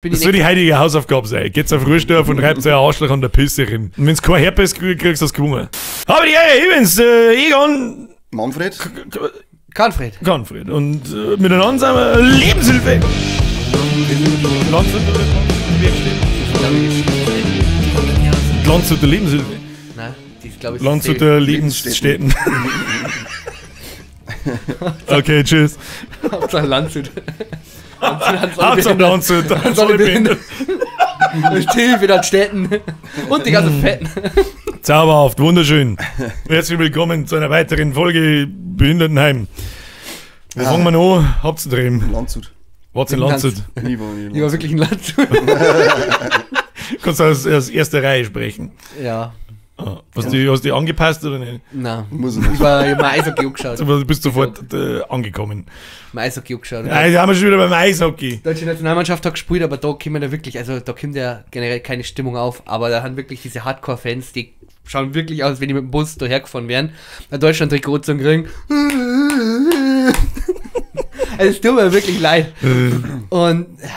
Bin Das ich soll nicht. die heutige Hausaufgabe sein. Geht's auf Ruhestörf und reibt euer Arschloch an der Pisse rein. Und wenn's kein Herpes kriegt, kriegst du das gewonnen. Aber die Ehre, ich bin's, Egon Manfred? Kahnfred. Kahnfried. Und miteinander sind wir Lebenshilfe. Landshuter Landshuter Lebenshilfe. Nein, die ist, glaube ich, Landshuter Lebensstätten. Okay, tschüss. Hauptsache Landshut. Hauptsache Landshut. Hans alle behindert. Und Hilfe, dann Städten. Und die ganzen Fetten. Zauberhaft, wunderschön. Herzlich willkommen zu einer weiteren Folge Behindertenheim. Wo fangen wir an? Habt's einen Dreh. Landshut. Was in Landshut? Ich war nie in Ich war Landshut. wirklich in Landshut. Kannst du aus erster Reihe sprechen. Ja, Ah, hast du hast dich angepasst oder nicht? nein. Muss ich nicht. Ich hab mir Eishockey angeschaut. Du bist sofort angekommen. Mir Eishockey angeschaut. Ja, da haben wir schon wieder beim Eishockey. Die deutsche Nationalmannschaft hat gespielt, aber da kommt ja wirklich, also da kommt ja generell keine Stimmung auf, aber da haben wirklich diese Hardcore-Fans, die schauen wirklich aus, wenn die mit dem Bus dahergefahren wären, ein Deutschland-Trikot zu kriegen. Also es tut mir wirklich leid. Und ja,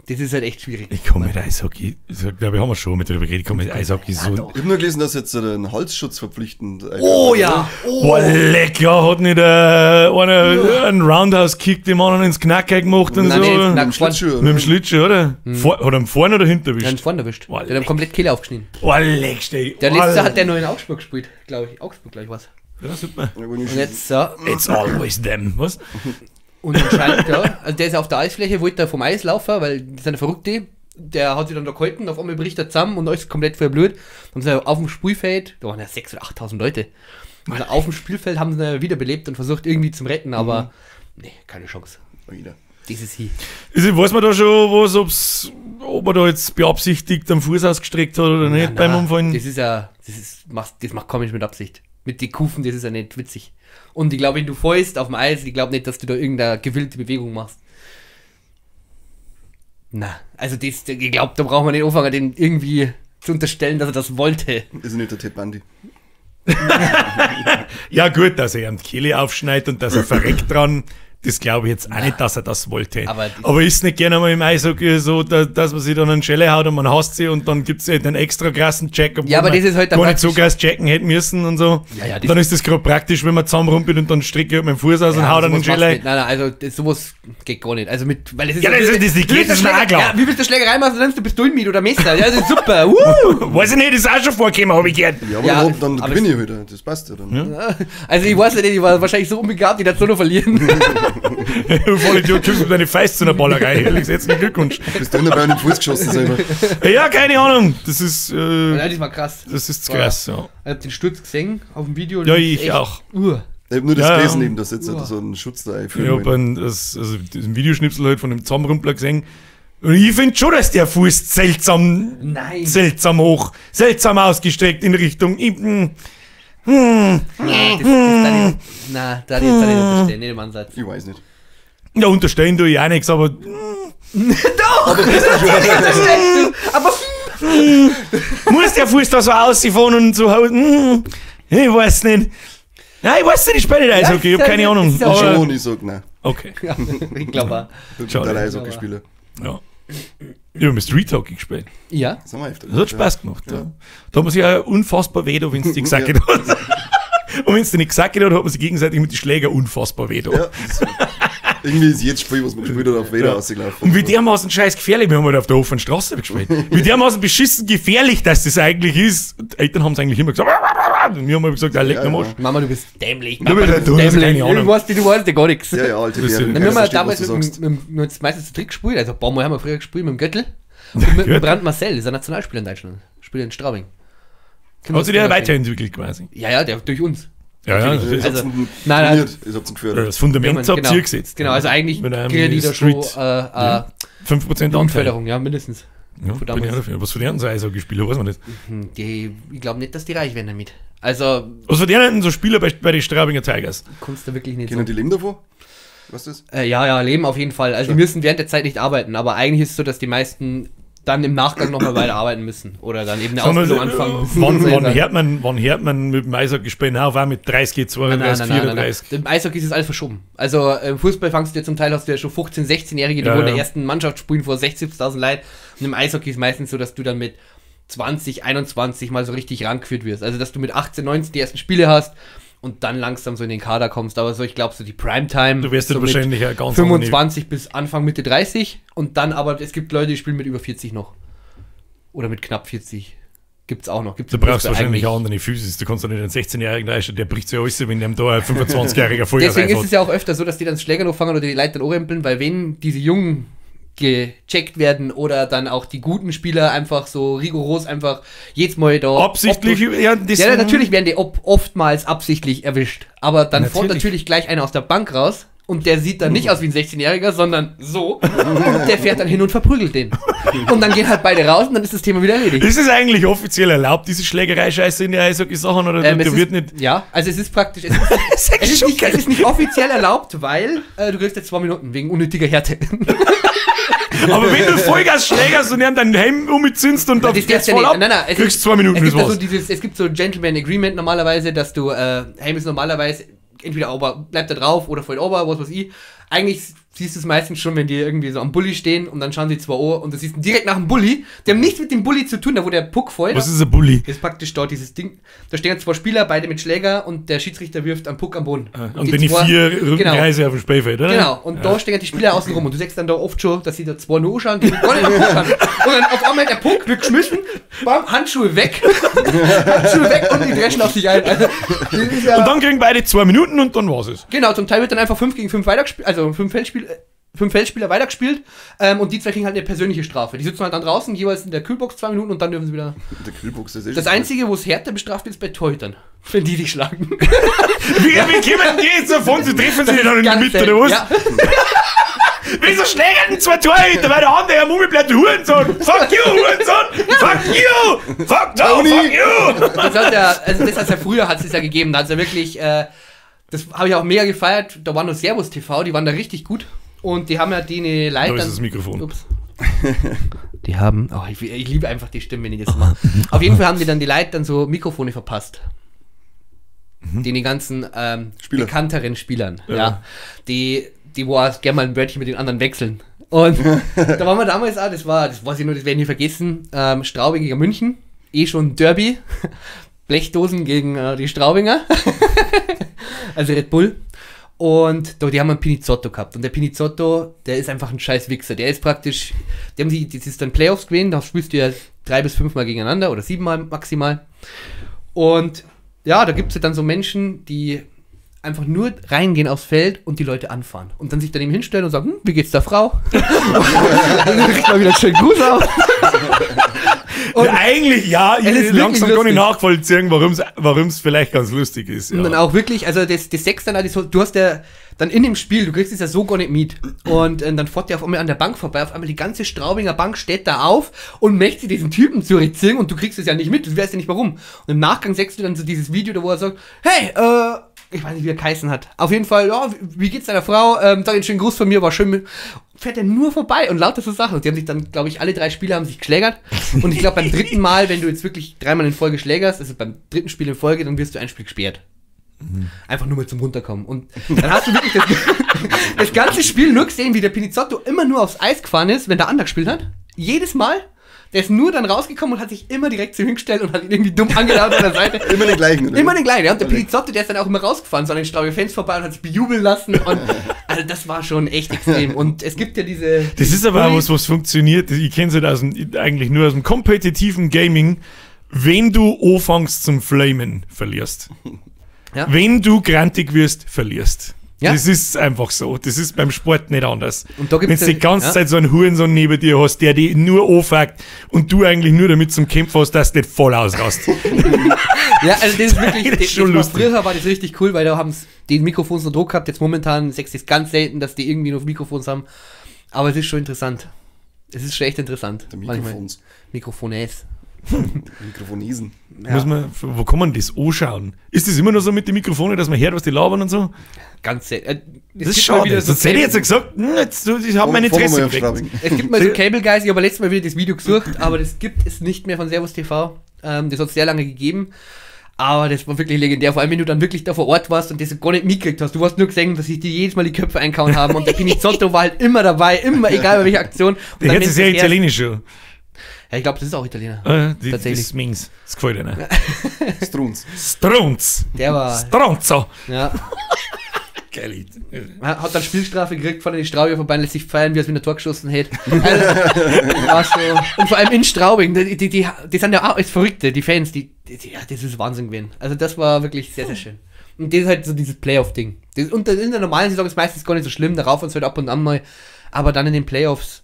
das ist halt echt schwierig. Ich komme mit Eishockey, ich glaube, haben wir schon mit darüber geredet, ich komme mit Eishockey so. Ich habe nur gelesen, dass jetzt den Halsschutz verpflichtend. Oh ja! Oh. Boah, leck, ja, hat nicht einer einen Roundhouse-Kick dem anderen ins Knacker gemacht und Nein, so. nee, ins Mit Knack. dem Schlittschuh. Mit oder? dem Schlittschuh, oder? Vor, hat er ihn vorne oder hinten Der hat erwischt? vorne erwischt. Boah, Der hat ihm leck. komplett Kehle aufgeschnitten. Oh, leck, steh. Der letzte hat der noch in Augsburg gespielt, glaube ich. Augsburg, glaube ich, was. Ja, super. Ja, gut, ich Und jetzt, so. It's always them, was? Und anscheinend, ja, also der ist auf der Eisfläche, wollte da vom Eis laufen, weil das ist eine Verrückte. Der hat sich dann da gehalten, auf einmal bricht er zusammen und alles komplett voll blöd. Dann sind sie auf dem Spielfeld, da waren ja 6.000 oder 8.000 Leute. Und auf dem Spielfeld haben sie ihn wiederbelebt und versucht irgendwie zum Retten, aber nee, keine Chance. Wieder. Das ist hier. Also, weiß man da schon, was, ob man da jetzt beabsichtigt am Fuß ausgestreckt hat oder nicht beim Umfallen? Das ist ja, das macht komisch mit Absicht. Mit den Kufen, das ist ja nicht witzig. Und ich glaube, wenn du fällst auf dem Eis, ich glaube nicht, dass du da irgendeine gewillte Bewegung machst. Na, also das, ich glaube, da braucht man nicht anfangen, den irgendwie zu unterstellen, dass er das wollte. Ist nicht der Ted Bundy. Ja, gut, dass er ihm die Kehle aufschneidet und dass er verreckt dran. Das glaube ich jetzt auch nicht, dass er das wollte. Aber Aber ist nicht gerne mal im Eishockey so, dass man sich dann einen Schelle haut und man hasst sie und dann gibt es halt einen extra krassen Check, obwohl Ja, aber man das ist halt dann gar nicht so praktisch- krass checken hätte müssen und so. Ja, ja, das- dann ist das gerade praktisch, wenn man zusammenrumpelt und dann stricke ich halt meinen Fuß aus und hau dann einen sowas machst du Schelle. nicht. Nein, nein, also das, sowas geht gar nicht. Also mit, weil es ist Ja, das ist- das wie geht, willst du das ist mir auch klar. Ja, wie willst du Schlägerei machen, dann nimmst du Pistolen mit oder Messer. Ja, das ist super. Weiß ich nicht, ist auch schon vorgekommen, habe ich gehört. Ja, aber Ja, dann aber gewinne ich wieder. Das passt ja dann. Also ich weiß ja nicht, ich war wahrscheinlich so unbegabt, ich dachte so noch verlieren. Du voll Idiot, kommst mit deine Feist zu einer Ballerei. Ehrlich, herzlichen Glückwunsch. Bist du bei einem Fuß geschossen selber. Ja, keine Ahnung. Das ist, Ja, das war krass. das ist krass, ja. Ich hab den Sturz gesehen auf dem Video. Ja, Das ist ich echt- auch. Ich habe nur das Ja, gelesen, ja. eben, dass jetzt so einen Schutz da einführen Ich habe wollen. also diesen Videoschnipsel halt von dem Zusammenrumpler gesehen. Und ich finde schon, dass der Fuß seltsam, Nein. seltsam hoch, seltsam ausgestreckt in Richtung. Hm, Nein, das, das darf ich, na, da ich jetzt auch nicht unterstellen, nicht im Ansatz. Ich weiß nicht. Ja, unterstellen tue ich auch nichts, aber Doch! Das unterstellst du! Aber muss der Fuß da so ausfahren und so hauen? Ich weiß nicht. Nein, ich weiß nicht, ich spiele nicht Eishockey, ich ist habe ja keine nicht- Ahnung. ist ja Aber- Schon, ich sag, nein. okay, ja, ich glaube auch. Ich bin Schade. der Eishockeyspieler. ja. Ich habe Street Hockey gespielt. Ja. Das haben wir öfter Das hat gemacht, Spaß gemacht. Ja. Da hat man sich auch unfassbar weh, wenn es die gesagt hat. Und wenn es dir nicht gesagt hat, hat man sich gegenseitig mit den Schläger unfassbar weh. Ja. Ja, das ist- irgendwie ist jedes Spiel, was man gespielt hat, auf Weder ausgelaufen. Und wie dermaßen scheiß gefährlich, wir haben halt auf der offenen Straße gespielt, wie dermaßen beschissen gefährlich, dass das eigentlich ist. Und die Eltern haben es eigentlich immer gesagt, und wir haben immer gesagt, ja, leck Ja, am ja. Arsch. Mama, du bist dämlich. Du Mama, bist halt dumm, das ist keine Ahnung. Du weißt ja gar nichts. Ja, ja, alte Das ist- Bären. Dann haben wir Keiner versteht, damals was du sagst. mit uns meistens zu dritt gespielt, also ein paar Mal haben wir früher gespielt mit dem Göttel und mit dem Göttl. Brand Marcel, das ist ein Nationalspieler in Deutschland. Spielt in Straubing. Hat sich der weiterentwickelt quasi. Ja, ja, der durch uns. Ja, ja, Natürlich. das, Ich hab's Also, ihn nein, nein. trainiert, ich hab's ihn gefördert. das Fundament habt genau. ihr gesetzt. Genau, also eigentlich Mit einem kriegen die da schon Street- 5% Anteil. Förderung, ja, mindestens. Ja, Von bin ich damals. auch dafür. Was verdienen so Eishockeyspieler, weiß man nicht. Die, ich glaube nicht, dass die reich werden damit. Also, Was verdienen denn so Spieler bei den Straubinger Tigers? kommst du wirklich nicht Können so. die leben davon? Weißt du das? Ja, ja, leben auf jeden Fall. Also, die müssen während der Zeit nicht arbeiten, aber eigentlich ist es so, dass die meisten dann im Nachgang nochmal weiter arbeiten müssen oder dann eben eine Ausbildung anfangen müssen. Wann hört man mit dem Eishockey spielen auf? Auch mit 30, 32, 34? Nein. Im Eishockey ist es alles verschoben. Also im Fußball fangst du ja zum Teil, hast du ja schon 15-, 16-Jährige, die wo in der ersten Mannschaft spielen vor 60.000 Leuten. Und im Eishockey ist meistens so, dass du dann mit 20, 21 mal so richtig rangeführt wirst. Also dass du mit 18, 19 die ersten Spiele hast und dann langsam so in den Kader kommst. Aber so, ich glaube, so die Primetime. Du wirst so dann wahrscheinlich ja ganz 25 bis Anfang Mitte 30 und dann aber, es gibt Leute, die spielen mit über 40 noch. Oder mit knapp 40. Gibt's auch noch. Gibt's du brauchst wahrscheinlich auch andere Physis. Du kannst doch nicht einen 16-Jährigen reinstellen, der bricht sich alles, wenn dem da ein 25-Jähriger Vollgas Deswegen ist es ja auch öfter so, dass die dann Schläger noch fangen oder die Leute dann anrempeln, weil wenn diese Jungen gecheckt werden oder dann auch die guten Spieler einfach so rigoros einfach jedes Mal da absichtlich, ja, ja, natürlich werden die oftmals absichtlich erwischt, aber dann fährt natürlich gleich einer aus der Bank raus und der sieht dann nicht aus wie ein 16-Jähriger, sondern so, und der fährt dann hin und verprügelt den. Und dann gehen halt beide raus und dann ist das Thema wieder erledigt. Ist es eigentlich offiziell erlaubt, diese Schlägerei-Scheiße in der Eishockey-Sachen, oder der wird nicht? Ja, also es ist praktisch, es ist nicht offiziell erlaubt, weil du kriegst jetzt 2 Minuten wegen unnötiger Härte. Aber wenn du Vollgas schlägerst und dann deinen Helm umziehst und dann geht's voll ab, nein, kriegst 2 Minuten. Es gibt so Gentleman Agreement normalerweise, dass du, Helm ist normalerweise entweder ober, bleibt da drauf oder voll ober, was weiß ich. Eigentlich siehst du es meistens schon, wenn die irgendwie so am Bulli stehen und dann schauen sie zwar an und du siehst direkt nach dem Bulli, die haben nichts mit dem Bulli zu tun, da wo der Puck voll. Was ist ein Bulli? Das ist praktisch dort dieses Ding. Da stehen zwei Spieler, beide mit Schläger und der Schiedsrichter wirft einen Puck am Boden. Ah, und wenn die 4 Rückenkreise auf dem Spielfeld, oder? Genau, und da stehen die Spieler außen rum und du siehst dann da oft schon, dass sie da zwei nur anschauen, die gar nicht am Puck haben. Und dann auf einmal der Puck wird geschmissen, bam, Handschuhe weg. Handschuhe weg und die dreschen auf sich ein. Also, ja, und dann kriegen beide 2 Minuten und dann war's es. Genau, zum Teil wird dann einfach 5 gegen 5 weitergespielt, also 5 Feldspieler weitergespielt, und die zwei kriegen halt eine persönliche Strafe. Die sitzen halt dann draußen, jeweils in der Kühlbox 2 Minuten und dann dürfen sie wieder. Der Kühlbox ist das Einzige, wo es härter bestraft wird, ist bei Torhütern. Wenn die dich schlagen. Wie kommen die jetzt davon? Sie treffen sich dann in der Mitte, oder was? Ja. Wieso schlägern denn 2 Torhüter? Weil der andere am Mummi bleibt, Hurensohn! Fuck you, Hurensohn! Fuck you! Fuck no, fuck you! Das hat ja, also das hat's ja früher hat's es ja gegeben. Da hat's ja wirklich, das habe ich auch mega gefeiert. Da war nur Servus TV, die waren da richtig gut. Und die haben ja die Leute. Da ist das Mikrofon. Ups. Die haben. Oh, ich liebe einfach die Stimme, wenn ich das mache. Auf jeden Fall haben die dann die Leute dann so Mikrofone verpasst. Mhm. Die ganzen bekannteren Spielern. Ja. Ja. Die wo auch gerne mal ein Wörtchen mit den anderen wechseln. Und da waren wir damals auch, das weiß ich nur, das werde ich nie vergessen. Straubing gegen München. Eh schon Derby. Blechdosen gegen die Straubinger. Also Red Bull. Und da, die haben einen Pinizotto gehabt. Und der Pinizotto, der ist einfach ein scheiß Wichser. Der ist praktisch, die haben die, das ist dann Playoffs gewesen, da spielst du ja 3 bis 5 Mal gegeneinander oder 7 Mal maximal. Und ja, da gibt es ja dann so Menschen, die einfach nur reingehen aufs Feld und die Leute anfahren. Und dann sich daneben hinstellen und sagen, wie geht's der Frau? Und dann kriegt man wieder einen schönen Gruß auf. Und ja, eigentlich, ja, ich langsam kann ich nachvollziehen, warum es vielleicht ganz lustig ist. Ja. Und dann auch wirklich, also das Sex dann, du hast ja dann in dem Spiel, du kriegst es ja so gar nicht mit. Und dann fährt der auf einmal an der Bank vorbei, auf einmal die ganze Straubinger Bank steht da auf und möchte diesen Typen zurückziehen und du kriegst es ja nicht mit, du weißt ja nicht warum. Und im Nachgang siehst du dann so dieses Video, da wo er sagt, hey, ich weiß nicht, wie er geheißen hat. Auf jeden Fall, ja, wie geht's deiner Frau? Sag einen schönen Gruß von mir, war schön. Fährt er nur vorbei und lauter so Sachen. Und die haben sich dann, glaube ich, alle 3 Spieler haben sich geschlägert. Und ich glaube, beim dritten Mal, wenn du jetzt wirklich 3 Mal in Folge schlägerst, also beim dritten Spiel in Folge, dann wirst du ein Spiel gesperrt. Mhm. Einfach nur mal zum Runterkommen. Und dann hast du wirklich das ganze Spiel nur gesehen, wie der Pinizotto immer nur aufs Eis gefahren ist, wenn der andere gespielt hat. Jedes Mal. Der ist nur dann rausgekommen und hat sich immer direkt zu ihm hingestellt und hat ihn irgendwie dumm angelaufen an der Seite. Immer den gleichen, oder? Immer den gleichen, ja. Und der Pinizotto, der ist dann auch immer rausgefahren, so an den Straubinger Fans vorbei und hat sich bejubeln lassen. Und also das war schon echt extrem. Und es gibt ja diese... Das ist aber auch was funktioniert. Ich kenne es halt eigentlich nur aus dem kompetitiven Gaming. Wenn du anfängst zum Flamen, verlierst. Ja. Wenn du grantig wirst, verlierst. Ja. Das ist einfach so. Das ist beim Sport nicht anders. Und da gibt's wenn du die ganze Zeit so einen Hurensohn neben dir hast, der dich nur anfuckt und du eigentlich nur damit zum Kämpfen hast, dass du nicht voll ausrast. Ja, also das ist wirklich, das ist schon lustig. Früher war das richtig cool, weil da haben die Mikrofons noch Druck gehabt. Jetzt momentan ist es ganz selten, dass die irgendwie noch Mikrofons haben. Aber es ist schon interessant. Es ist schon echt interessant. Der Mikrofons. Mikrofones. Mikrofonesen. Ja. Muss man, wo kann man das anschauen? Ist das immer noch so mit den Mikrofonen, dass man hört, was die labern und so? Ganz selten. Das ist schade. Sonst hätte ich jetzt gesagt, jetzt, ich habe mein Interesse geweckt. Es gibt mal so Cable Guys, ich habe letztes Mal wieder das Video gesucht, aber das gibt es nicht mehr von Servus TV. Das hat es sehr lange gegeben. Aber das war wirklich legendär, vor allem wenn du dann wirklich da vor Ort warst und das gar nicht mitgekriegt hast. Du hast nur gesehen, dass sich die jedes Mal die Köpfe eingehauen haben und der Pinizzotto war halt immer dabei, immer, egal bei welcher Aktion. Und der jetzt ist ja italienisch schon. Ja, ich glaube, das ist auch Italiener. Tatsächlich. Das ist Mings. Das gefällt dir, ne? Strunz. Strunz. Der war... Strunzo. Ja. Geil. Hat dann Spielstrafe gekriegt, von den Straubing vorbei, lässt sich feiern, wie er es mit der Tor geschossen hätte. Also, war so. Und vor allem in Straubing, die sind ja auch alles Verrückte, die Fans, ja, das ist Wahnsinn gewesen. Also das war wirklich sehr, sehr schön. Und das ist halt so dieses Playoff-Ding. Und in der normalen Saison ist meistens gar nicht so schlimm, da rauf uns halt ab und an mal, aber dann in den Playoffs.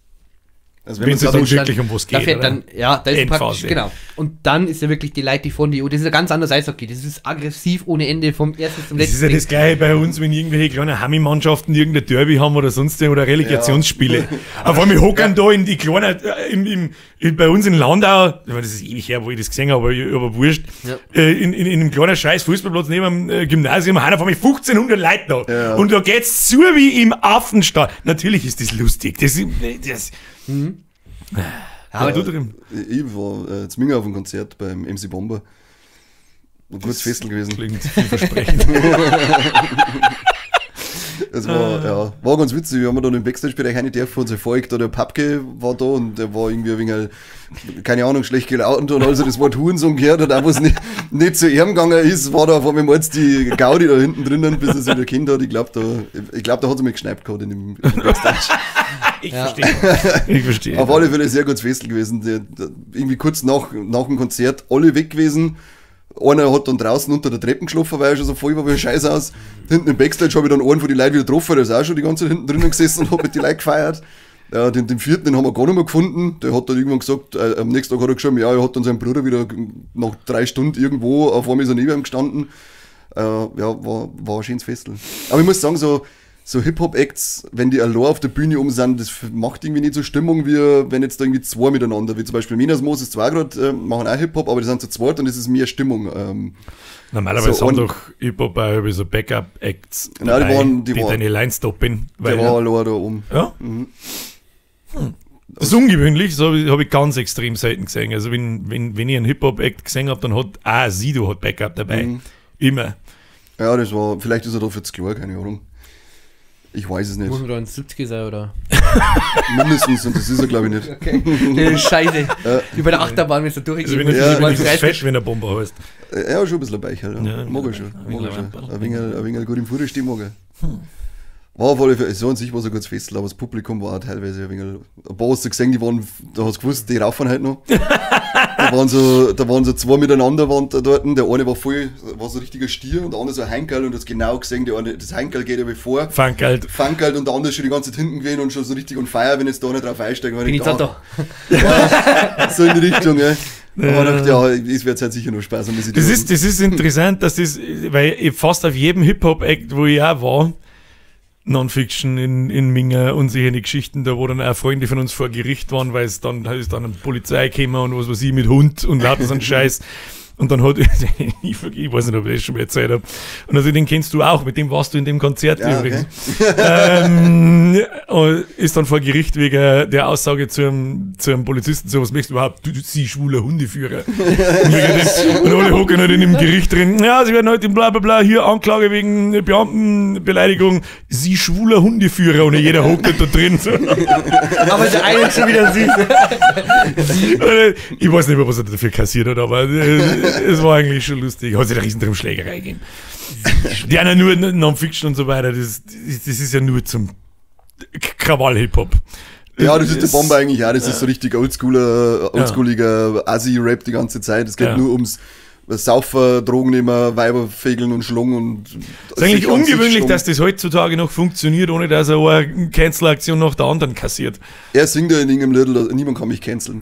Also wenn es dann wirklich um was geht, da dann, ja, da ist praktisch, genau. Und dann ist ja wirklich die Leute, die von die EU, das ist ja ganz anders Eishockey, das ist aggressiv ohne Ende vom ersten zum letzten. Das ist ja das Gleiche bei uns, wenn irgendwelche kleinen Hami-Mannschaften irgendein Derby haben oder sonst oder Relegationsspiele. Ja. Auf einmal hocken da in die kleinen, bei uns in Landau, ich meine, das ist ewig her, wo ich das gesehen habe, aber wurscht, ja. in einem kleinen scheiß Fußballplatz neben dem Gymnasium, haben auf einmal 1500 Leute da. Ja. Und da geht's zu wie im Affenstall. Natürlich ist das lustig. Das Mhm. Aber du drin? Ich war zu Minga auf dem Konzert beim MC Bomber. Ein gutes Festel gewesen. Klingt vielversprechend. Es war, ja, war ganz witzig. Wir haben dann im Backstage-Bereich eine dürfen, unser Volk, da der Papke war da und der war irgendwie ein wenig, keine Ahnung, schlecht gelaunt und als er das Wort Hurensohn gehört hat, auch was nicht zu ihm gegangen ist, war da auf einmal jetzt die Gaudi da hinten drinnen, bis er sich wieder kennt hat. Ich glaube, da hat er mich geschneipt gehabt in dem Backstage. Ich verstehe. Ich verstehe. Auf alle Fälle sehr gutes Festel gewesen. Irgendwie kurz nach dem Konzert alle weg gewesen. Einer hat dann draußen unter der Treppe geschlafen, weil er schon so voll war wie ein Scheiß aus. Hinten im Backstage habe ich dann einen von den Leuten wieder getroffen, der ist auch schon die ganze Zeit hinten drinnen gesessen und hat mit den Leuten gefeiert. Ja, den vierten, den haben wir gar nicht mehr gefunden. Der hat dann irgendwann gesagt, am nächsten Tag hat er geschrieben, ja, er hat dann seinen Bruder wieder nach 3 Stunden irgendwo, auf einmal ist er neben ihm gestanden. Ja, war ein schönes Festel. Aber ich muss sagen, so Hip-Hop-Acts, wenn die allein auf der Bühne um sind, das macht irgendwie nicht so Stimmung, wie wenn jetzt da irgendwie zwei miteinander, wie zum Beispiel Minas Moos ist zwar gerade, machen auch Hip-Hop, aber die sind zu zweit und das ist mehr Stimmung. Normalerweise so, haben doch Hip-Hop auch so Backup-Acts, nein, die deine Line stoppen. Der war allein da oben. Ja? Mhm. Hm. Das ist ungewöhnlich, das habe ich ganz extrem selten gesehen. Also wenn ich einen Hip-Hop-Act gesehen habe, dann hat auch Sido hat Backup dabei. Mhm. Immer. Ja, das war, vielleicht ist er dafür zu klar, keine Ahnung. Ich weiß es nicht. Muss man da ein 70 sein, oder? Mindestens, und das ist er, glaube ich, nicht. Okay. Scheiße. Wie bei der Achterbahn, wenn es da durchgeht. Also wenn ja, fett, wenn der Bomber heißt. Ja, schon ein bisschen Beichel. Ja. Mag er schon. Ein wenig gut im Futter stehen mag er. War auf alle Fälle, so an sich war es ein gutes Festival, aber das Publikum war auch teilweise ein wenig. Ein paar hast du gesehen, die waren, da hast du gewusst, die raufen halt noch. Da waren so zwei miteinander waren da dort. Der eine war voll, war so ein richtiger Stier und der andere so ein Heinkerl und du hast genau gesehen, der eine, das Heinkerl geht aber vor. Fangalt. Fangalt und der andere ist schon die ganze Zeit hinten gewesen und schon so richtig on fire, wenn jetzt da nicht drauf einsteigen. Bin ich da. Ja, so in die Richtung, ja. Aber ich dachte, ja, es wird halt sicher noch Spaß haben. Das ist interessant, dass das, weil ich fast auf jedem Hip-Hop-Act, wo ich auch war, Non-Fiction in Minga und solche Geschichten, da wo dann auch Freunde von uns vor Gericht waren, weil es dann ist dann eine Polizei gekommen und was weiß ich mit Hund und lauter so ein Scheiß. Und dann hat, ich weiß nicht, ob ich das schon mal erzählt habe. Und also den kennst du auch, mit dem warst du in dem Konzert ja, übrigens. Okay. Ist dann vor Gericht wegen der Aussage zu einem Polizisten, so, was möchtest du überhaupt? Du, sie schwuler Hundeführer. Und alle hocken halt in dem Gericht drin. Ja, sie werden heute in bla bla bla, hier Anklage wegen Beamtenbeleidigung, sie schwuler Hundeführer. Und jeder hockt halt da drin. So. Aber der eine ist schon wieder süß. Ich weiß nicht mehr, was er dafür kassiert hat, aber es war eigentlich schon lustig. Hat sich eine riesen Schlägerei gegeben. Die einer nur Non-Fiction und so weiter, das ist ja nur zum Krawall-Hip-Hop. Ja, das ist die Bombe eigentlich auch. Das ist so richtig oldschooliger Assi-Rap die ganze Zeit. Es geht nur ums Saufer, Drogen nehmen, Weiber fegeln und schlagen und. Ist eigentlich ungewöhnlich, dass das heutzutage noch funktioniert, ohne dass er eine Cancel-Aktion nach der anderen kassiert. Er singt ja in irgendeinem Lied, niemand kann mich canceln.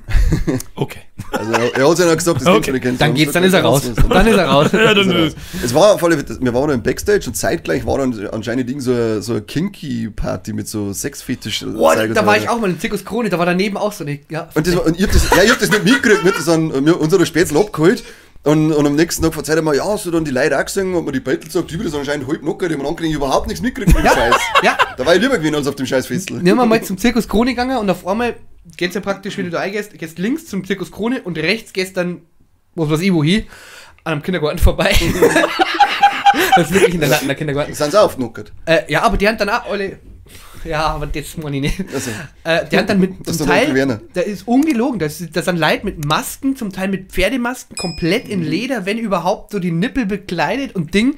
Okay. Also er hat ja gesagt, das okay. nicht canceln. Dann geht's, dann ist er raus. Dann ist er raus. Ja, dann ist es war auf alle Fälle, wir waren im Backstage und zeitgleich war dann anscheinend irgend so eine Kinky-Party mit so Sexfetisch. What? Da war ich auch mal im Zirkus Krone, da war daneben auch so eine. Ja. Und, das war, und ich hab das nicht mitgekriegt, mir hat das an unsere Spätzle abgeholt. Und am nächsten Tag verzeiht er mir, ja, hast du dann die Leute auch gesehen, und mir die Beitel gesagt, die das anscheinend halb knocker, die haben angekriegt, überhaupt nichts mitgekriegt von dem Scheiß. Ja. Da war ich lieber gewesen als auf dem Scheißfestel. Nehmen wir mal zum Zirkus Krone gegangen und auf einmal geht's ja praktisch, wenn du da eingehst, gehst links zum Zirkus Krone und rechts gehst dann, was weiß ich wohin, an einem Kindergarten vorbei. Das ist wirklich in der Latten, der Kindergarten. Sind sie aufgeknockert? Ja, aber die haben dann auch alle. Ja, aber das meine ich nicht. Also, die haben dann mit das zum Teil, da ist ungelogen, das sind Leute mit Masken, zum Teil mit Pferdemasken, komplett in Leder, wenn überhaupt, so die Nippel bekleidet und Ding,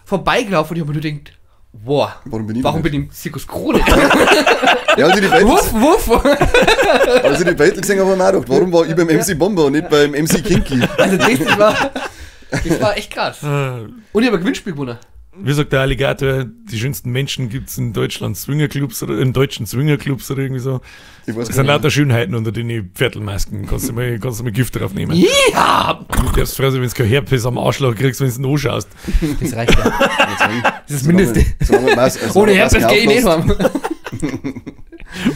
vorbeigelaufen und ich habe mir nur gedacht, boah, warum bin ich im Zirkus Krone? Ja, als ich die Beitel, wuff, wuff. Als ich die Beitel gesehen habe, habe ich mir auch gedacht, warum war ich beim MC Bomber und nicht beim MC Kinky? Also das war echt krass. Und ich habe ein Gewinnspiel gewonnen. Wie sagt der Alligator, die schönsten Menschen gibt es in Deutschland Swingerclubs oder in deutschen Swingerclubs oder irgendwie so. Ich weiß das sind lauter Schönheiten unter den Viertelmasken. Kannst du mal Gift drauf nehmen. Ja! Du darfst froh sein, wenn du kein Herpes am Arschloch kriegst, wenn du ihn anschaust. Das reicht ja. Das ist das Mindeste. Ohne Herpes gehe ich nicht heim.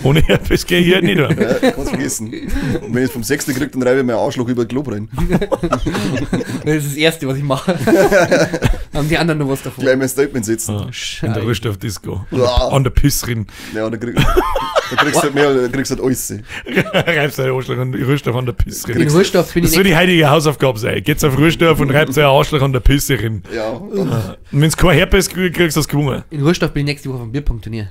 Ohne Herpes gehe ich halt nicht heim. Ja, kannst vergessen. Und wenn ich es vom Sechsten kriege, dann reibe ich meinen Arschloch über den Klo rein. Das ist das Erste, was ich mache. Haben die anderen noch was davon. Gleich mein Statement setzen. Ah, in der Rüststoff-Disco. An der Pissrin. Ja, da kriegst du halt mehr, da kriegst du halt alles. Reibst deinen Arschloch an Rüststoff an der Pissrin. In Rüststoff bin ich. Das soll die heutige Hausaufgabe sein. Geht's auf Rüststoff und reibst deinen Arschloch an der Pisserin. Ja. Und wenn du kein Herpes kriegst, kriegst du das gewonnen. In Rüststoff bin ich nächste Woche vom Bierpunkt-Turnier.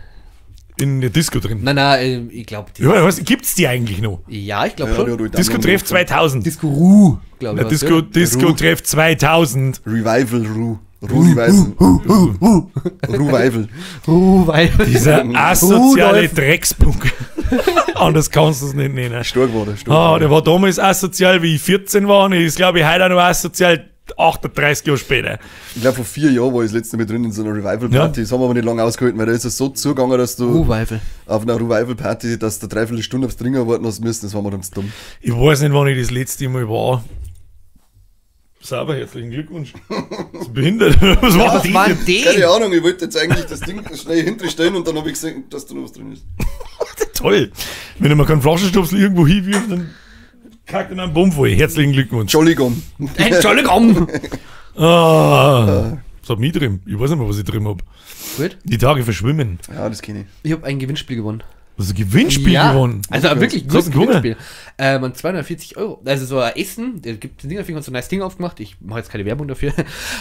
In der Disco drin? Nein, ich glaube. Ja, was, gibt's die eigentlich noch? Ja, ich glaube schon. Ja, Disco Treff 2000. Disco Ru, glaube ich. Disco Treff 2000. Revival Ru. Revival. Revival. Revival. Dieser asoziale Dreckspunkt. Anders kannst du es nicht nennen. Stark war der. Ah, der war damals asozial, wie ich 14 war, und ist, glaube ich, heute auch noch asozial. 38 Jahre später. Ich glaube, vor 4 Jahren war ich das letzte Mal drin in so einer Revival-Party. Ja. Das haben wir aber nicht lange ausgehalten, weil da ist es so zugegangen, dass du Revival. Auf einer Revival-Party, dass du 3/4 Stunde aufs Trinken warten hast müssen, das war mir dann zu dumm. Ich weiß nicht, wann ich das letzte Mal war. Sauber, herzlichen Glückwunsch. Das ist behindert. Was war was war denn? Keine Ahnung, ich wollte jetzt eigentlich das Ding schnell hinterstellen und dann habe ich gesehen, dass da noch was drin ist. Toll. Wenn du mal keinen Flaschenstopsel irgendwo hinwirft, dann kackt in einen Baum voll. Herzlichen Glückwunsch. Entschuldigung. Entschuldigung. Ah, was hab ich drin? Ich weiß nicht mehr, was ich drin hab. Gut. Die Tage verschwimmen. Ja, das kenne ich. Ich habe ein Gewinnspiel gewonnen. Hast du ein Gewinnspiel gewonnen? Also wirklich gutes Gewinnspiel. 240 €. Also so ein Essen. Es gibt ein Ding, deswegen hat so ein nice Ding aufgemacht. Ich mache jetzt keine Werbung dafür.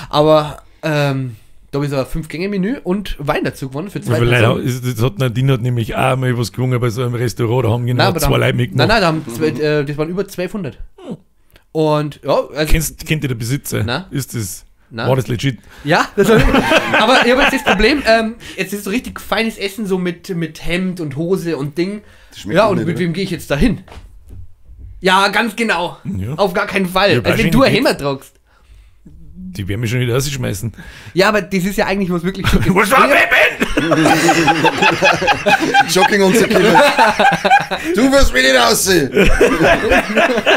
Aber da habe ich so ein 5-Gänge-Menü und Wein dazu gewonnen für 2 Personen. Das hat Nadine hat nämlich auch mal was gewonnen bei so einem Restaurant, da haben genau 2 Leute mitgemacht. Nein, da haben das waren über 1200. Und ja, also kennt ihr den Besitzer? Nein. Ist das, Nein. War das legit? Ja, das war, aber ich habe jetzt das Problem, jetzt ist so richtig feines Essen, so mit Hemd und Hose und Ding. Ja, und nicht, mit wem gehe ich jetzt da hin? Ja, ganz genau. Ja. Auf gar keinen Fall. Ja, als wenn du ein Hemd tragst. Die werden mich schon nicht rausschmeißen. Ja, aber das ist ja eigentlich was wirklich Schickes. Was war ich bin? Jogging und so Kinder. Du wirst mich nicht aussehen.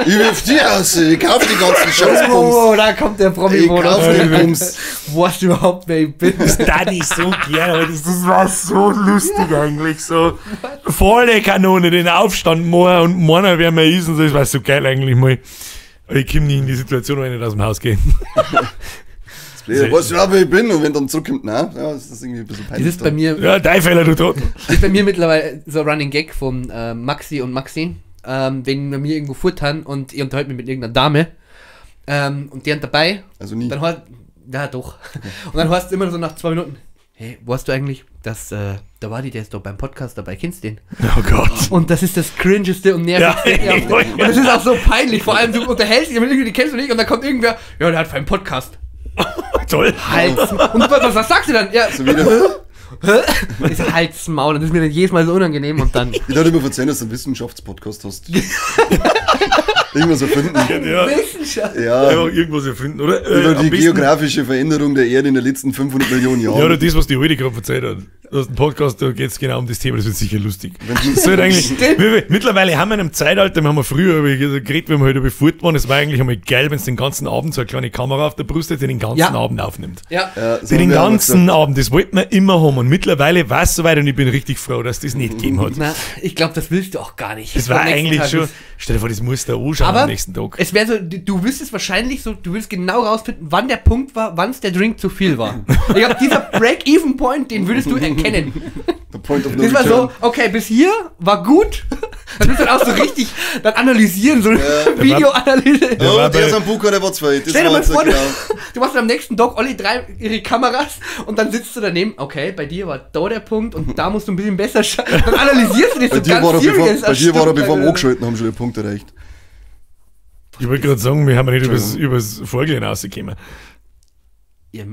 Ich wirf dich aussehen. Ich kauf die ganzen Scheißbums. Oh, da kommt der Promi-Modus. Ich kauf den Bums. Weißt du überhaupt, wer ich bin? Das tat ich so gerne. Das war so lustig eigentlich. So volle Kanone, den Aufstand machen und meiner, wer mir ist. Und so. Das war so geil eigentlich mal. Ich komme nie in die Situation, wenn ich nicht aus dem Haus gehe. Das weißt du, wer ich bin? Und wenn dann zurückkommt, nein, ja, das ist irgendwie ein bisschen peinlich. Das ist bei mir. Ja, dein Fehler, du Trottel. Das ist bei mir mittlerweile so ein Running Gag von Maxi und Maxi. Wenn wir mir irgendwo futtern und ich unterhalte mich mit irgendeiner Dame und die sind dabei. Also nie. Dann heißt, ja, doch. Und dann heißt es immer so nach 2 Minuten, hey, weißt du eigentlich, dass da war die, der ist doch beim Podcast dabei, kennst du den? Oh Gott. Und das ist das Cringeste und nervigste. Ja. Und das ist auch so peinlich, vor allem du unterhältst dich mit irgendwie, die kennst du nicht und dann kommt irgendwer, ja, der hat einen Podcast. Toll. Halt's. Und was sagst du dann? Ja. So wieder. Ich sag, halt's Maul, und das ist mir dann jedes Mal so unangenehm und dann. Ich dachte immer verzeihen, dass du einen Wissenschaftspodcast hast. Irgendwas erfinden. Ja, Wissenschaft. Ja, einfach irgendwas erfinden, oder? über Am die besten- geografische Veränderung der Erde in den letzten 500 Millionen Jahren. Ja, oder das, was die Alte gerade erzählt hat. Du hast einen Podcast, da geht es genau um das Thema, das wird sicher lustig. Das sollte eigentlich, mittlerweile haben wir in einem Zeitalter, wir haben ja früher über geredet, wenn wir halt über fort waren, es war eigentlich einmal geil, wenn es den ganzen Abend so eine kleine Kamera auf der Brust hat, die den ganzen Ja. Abend aufnimmt. Ja. Ja, so Die haben den wir auch ganzen Abend, das wollten wir immer haben. Und mittlerweile war es soweit und ich bin richtig froh, dass das nicht gegeben hat. Na, ich glaube, das willst du auch gar nicht. Das war Am nächsten eigentlich Tag schon, ist- stell dir vor, das musst du anschauen Aber am nächsten Tag. es wäre so, du wüsstest wahrscheinlich so, du würdest genau rausfinden, wann der Punkt war, wann es der Drink zu viel war. Ich glaube, dieser Break-Even-Point, den würdest du erkennen. gesagt, The point of no Das war so, return. okay, bis hier war gut. Dann bist du dann auch so richtig, dann analysieren, so eine Videoanalyse. Der Oh, war der bei- ist am Bucher, der war zwei. Das Stell dir war mal jetzt vor, du, genau. du machst am nächsten Tag alle drei ihre Kameras und dann sitzt du daneben, okay, bei dir war da der Punkt und da musst du ein bisschen besser schauen. Dann analysierst du das Bei so dir ganz war er, bevor, serious. bei dir war er, bevor wir Stundenlang. angeschalten haben, schon den Punkt erreicht. Ich wollte gerade sagen, wir haben ja nicht übers Vorglühen rausgekommen. Ja,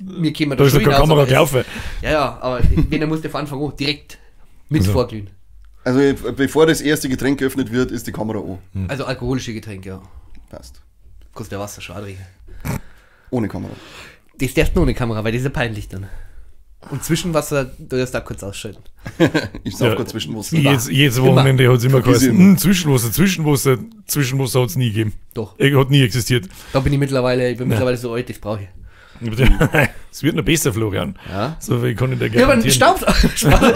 mir käme Da ist schon noch keine hinaus, Kamera aber es- gelaufen. Ja, ja, aber wenn, dann musst du von Anfang an direkt mit Also. vorglühen. Also bevor das erste Getränk geöffnet wird, ist die Kamera an. Also alkoholische Getränke, ja. Passt. Kostet ja Wasser, schade. Ohne Kamera. Das darfst du ohne Kamera, weil das ist ja peinlich dann. Und Zwischenwasser, du darfst da kurz ausschalten. Ich sauf Ja. grad Zwischenwasser. Jedes Wochenende hat es immer Vergiss geheißen, ihn. Zwischenwasser, Zwischenwasser, Zwischenwasser hat es nie gegeben. Doch. Hat nie existiert. Da bin ich mittlerweile, ich bin mittlerweile so alt, das brauche ich. Es wird noch besser, Florian. Ja. So viel kann ich dir Ja, aber ein garantieren. Staubsauger. Spaß.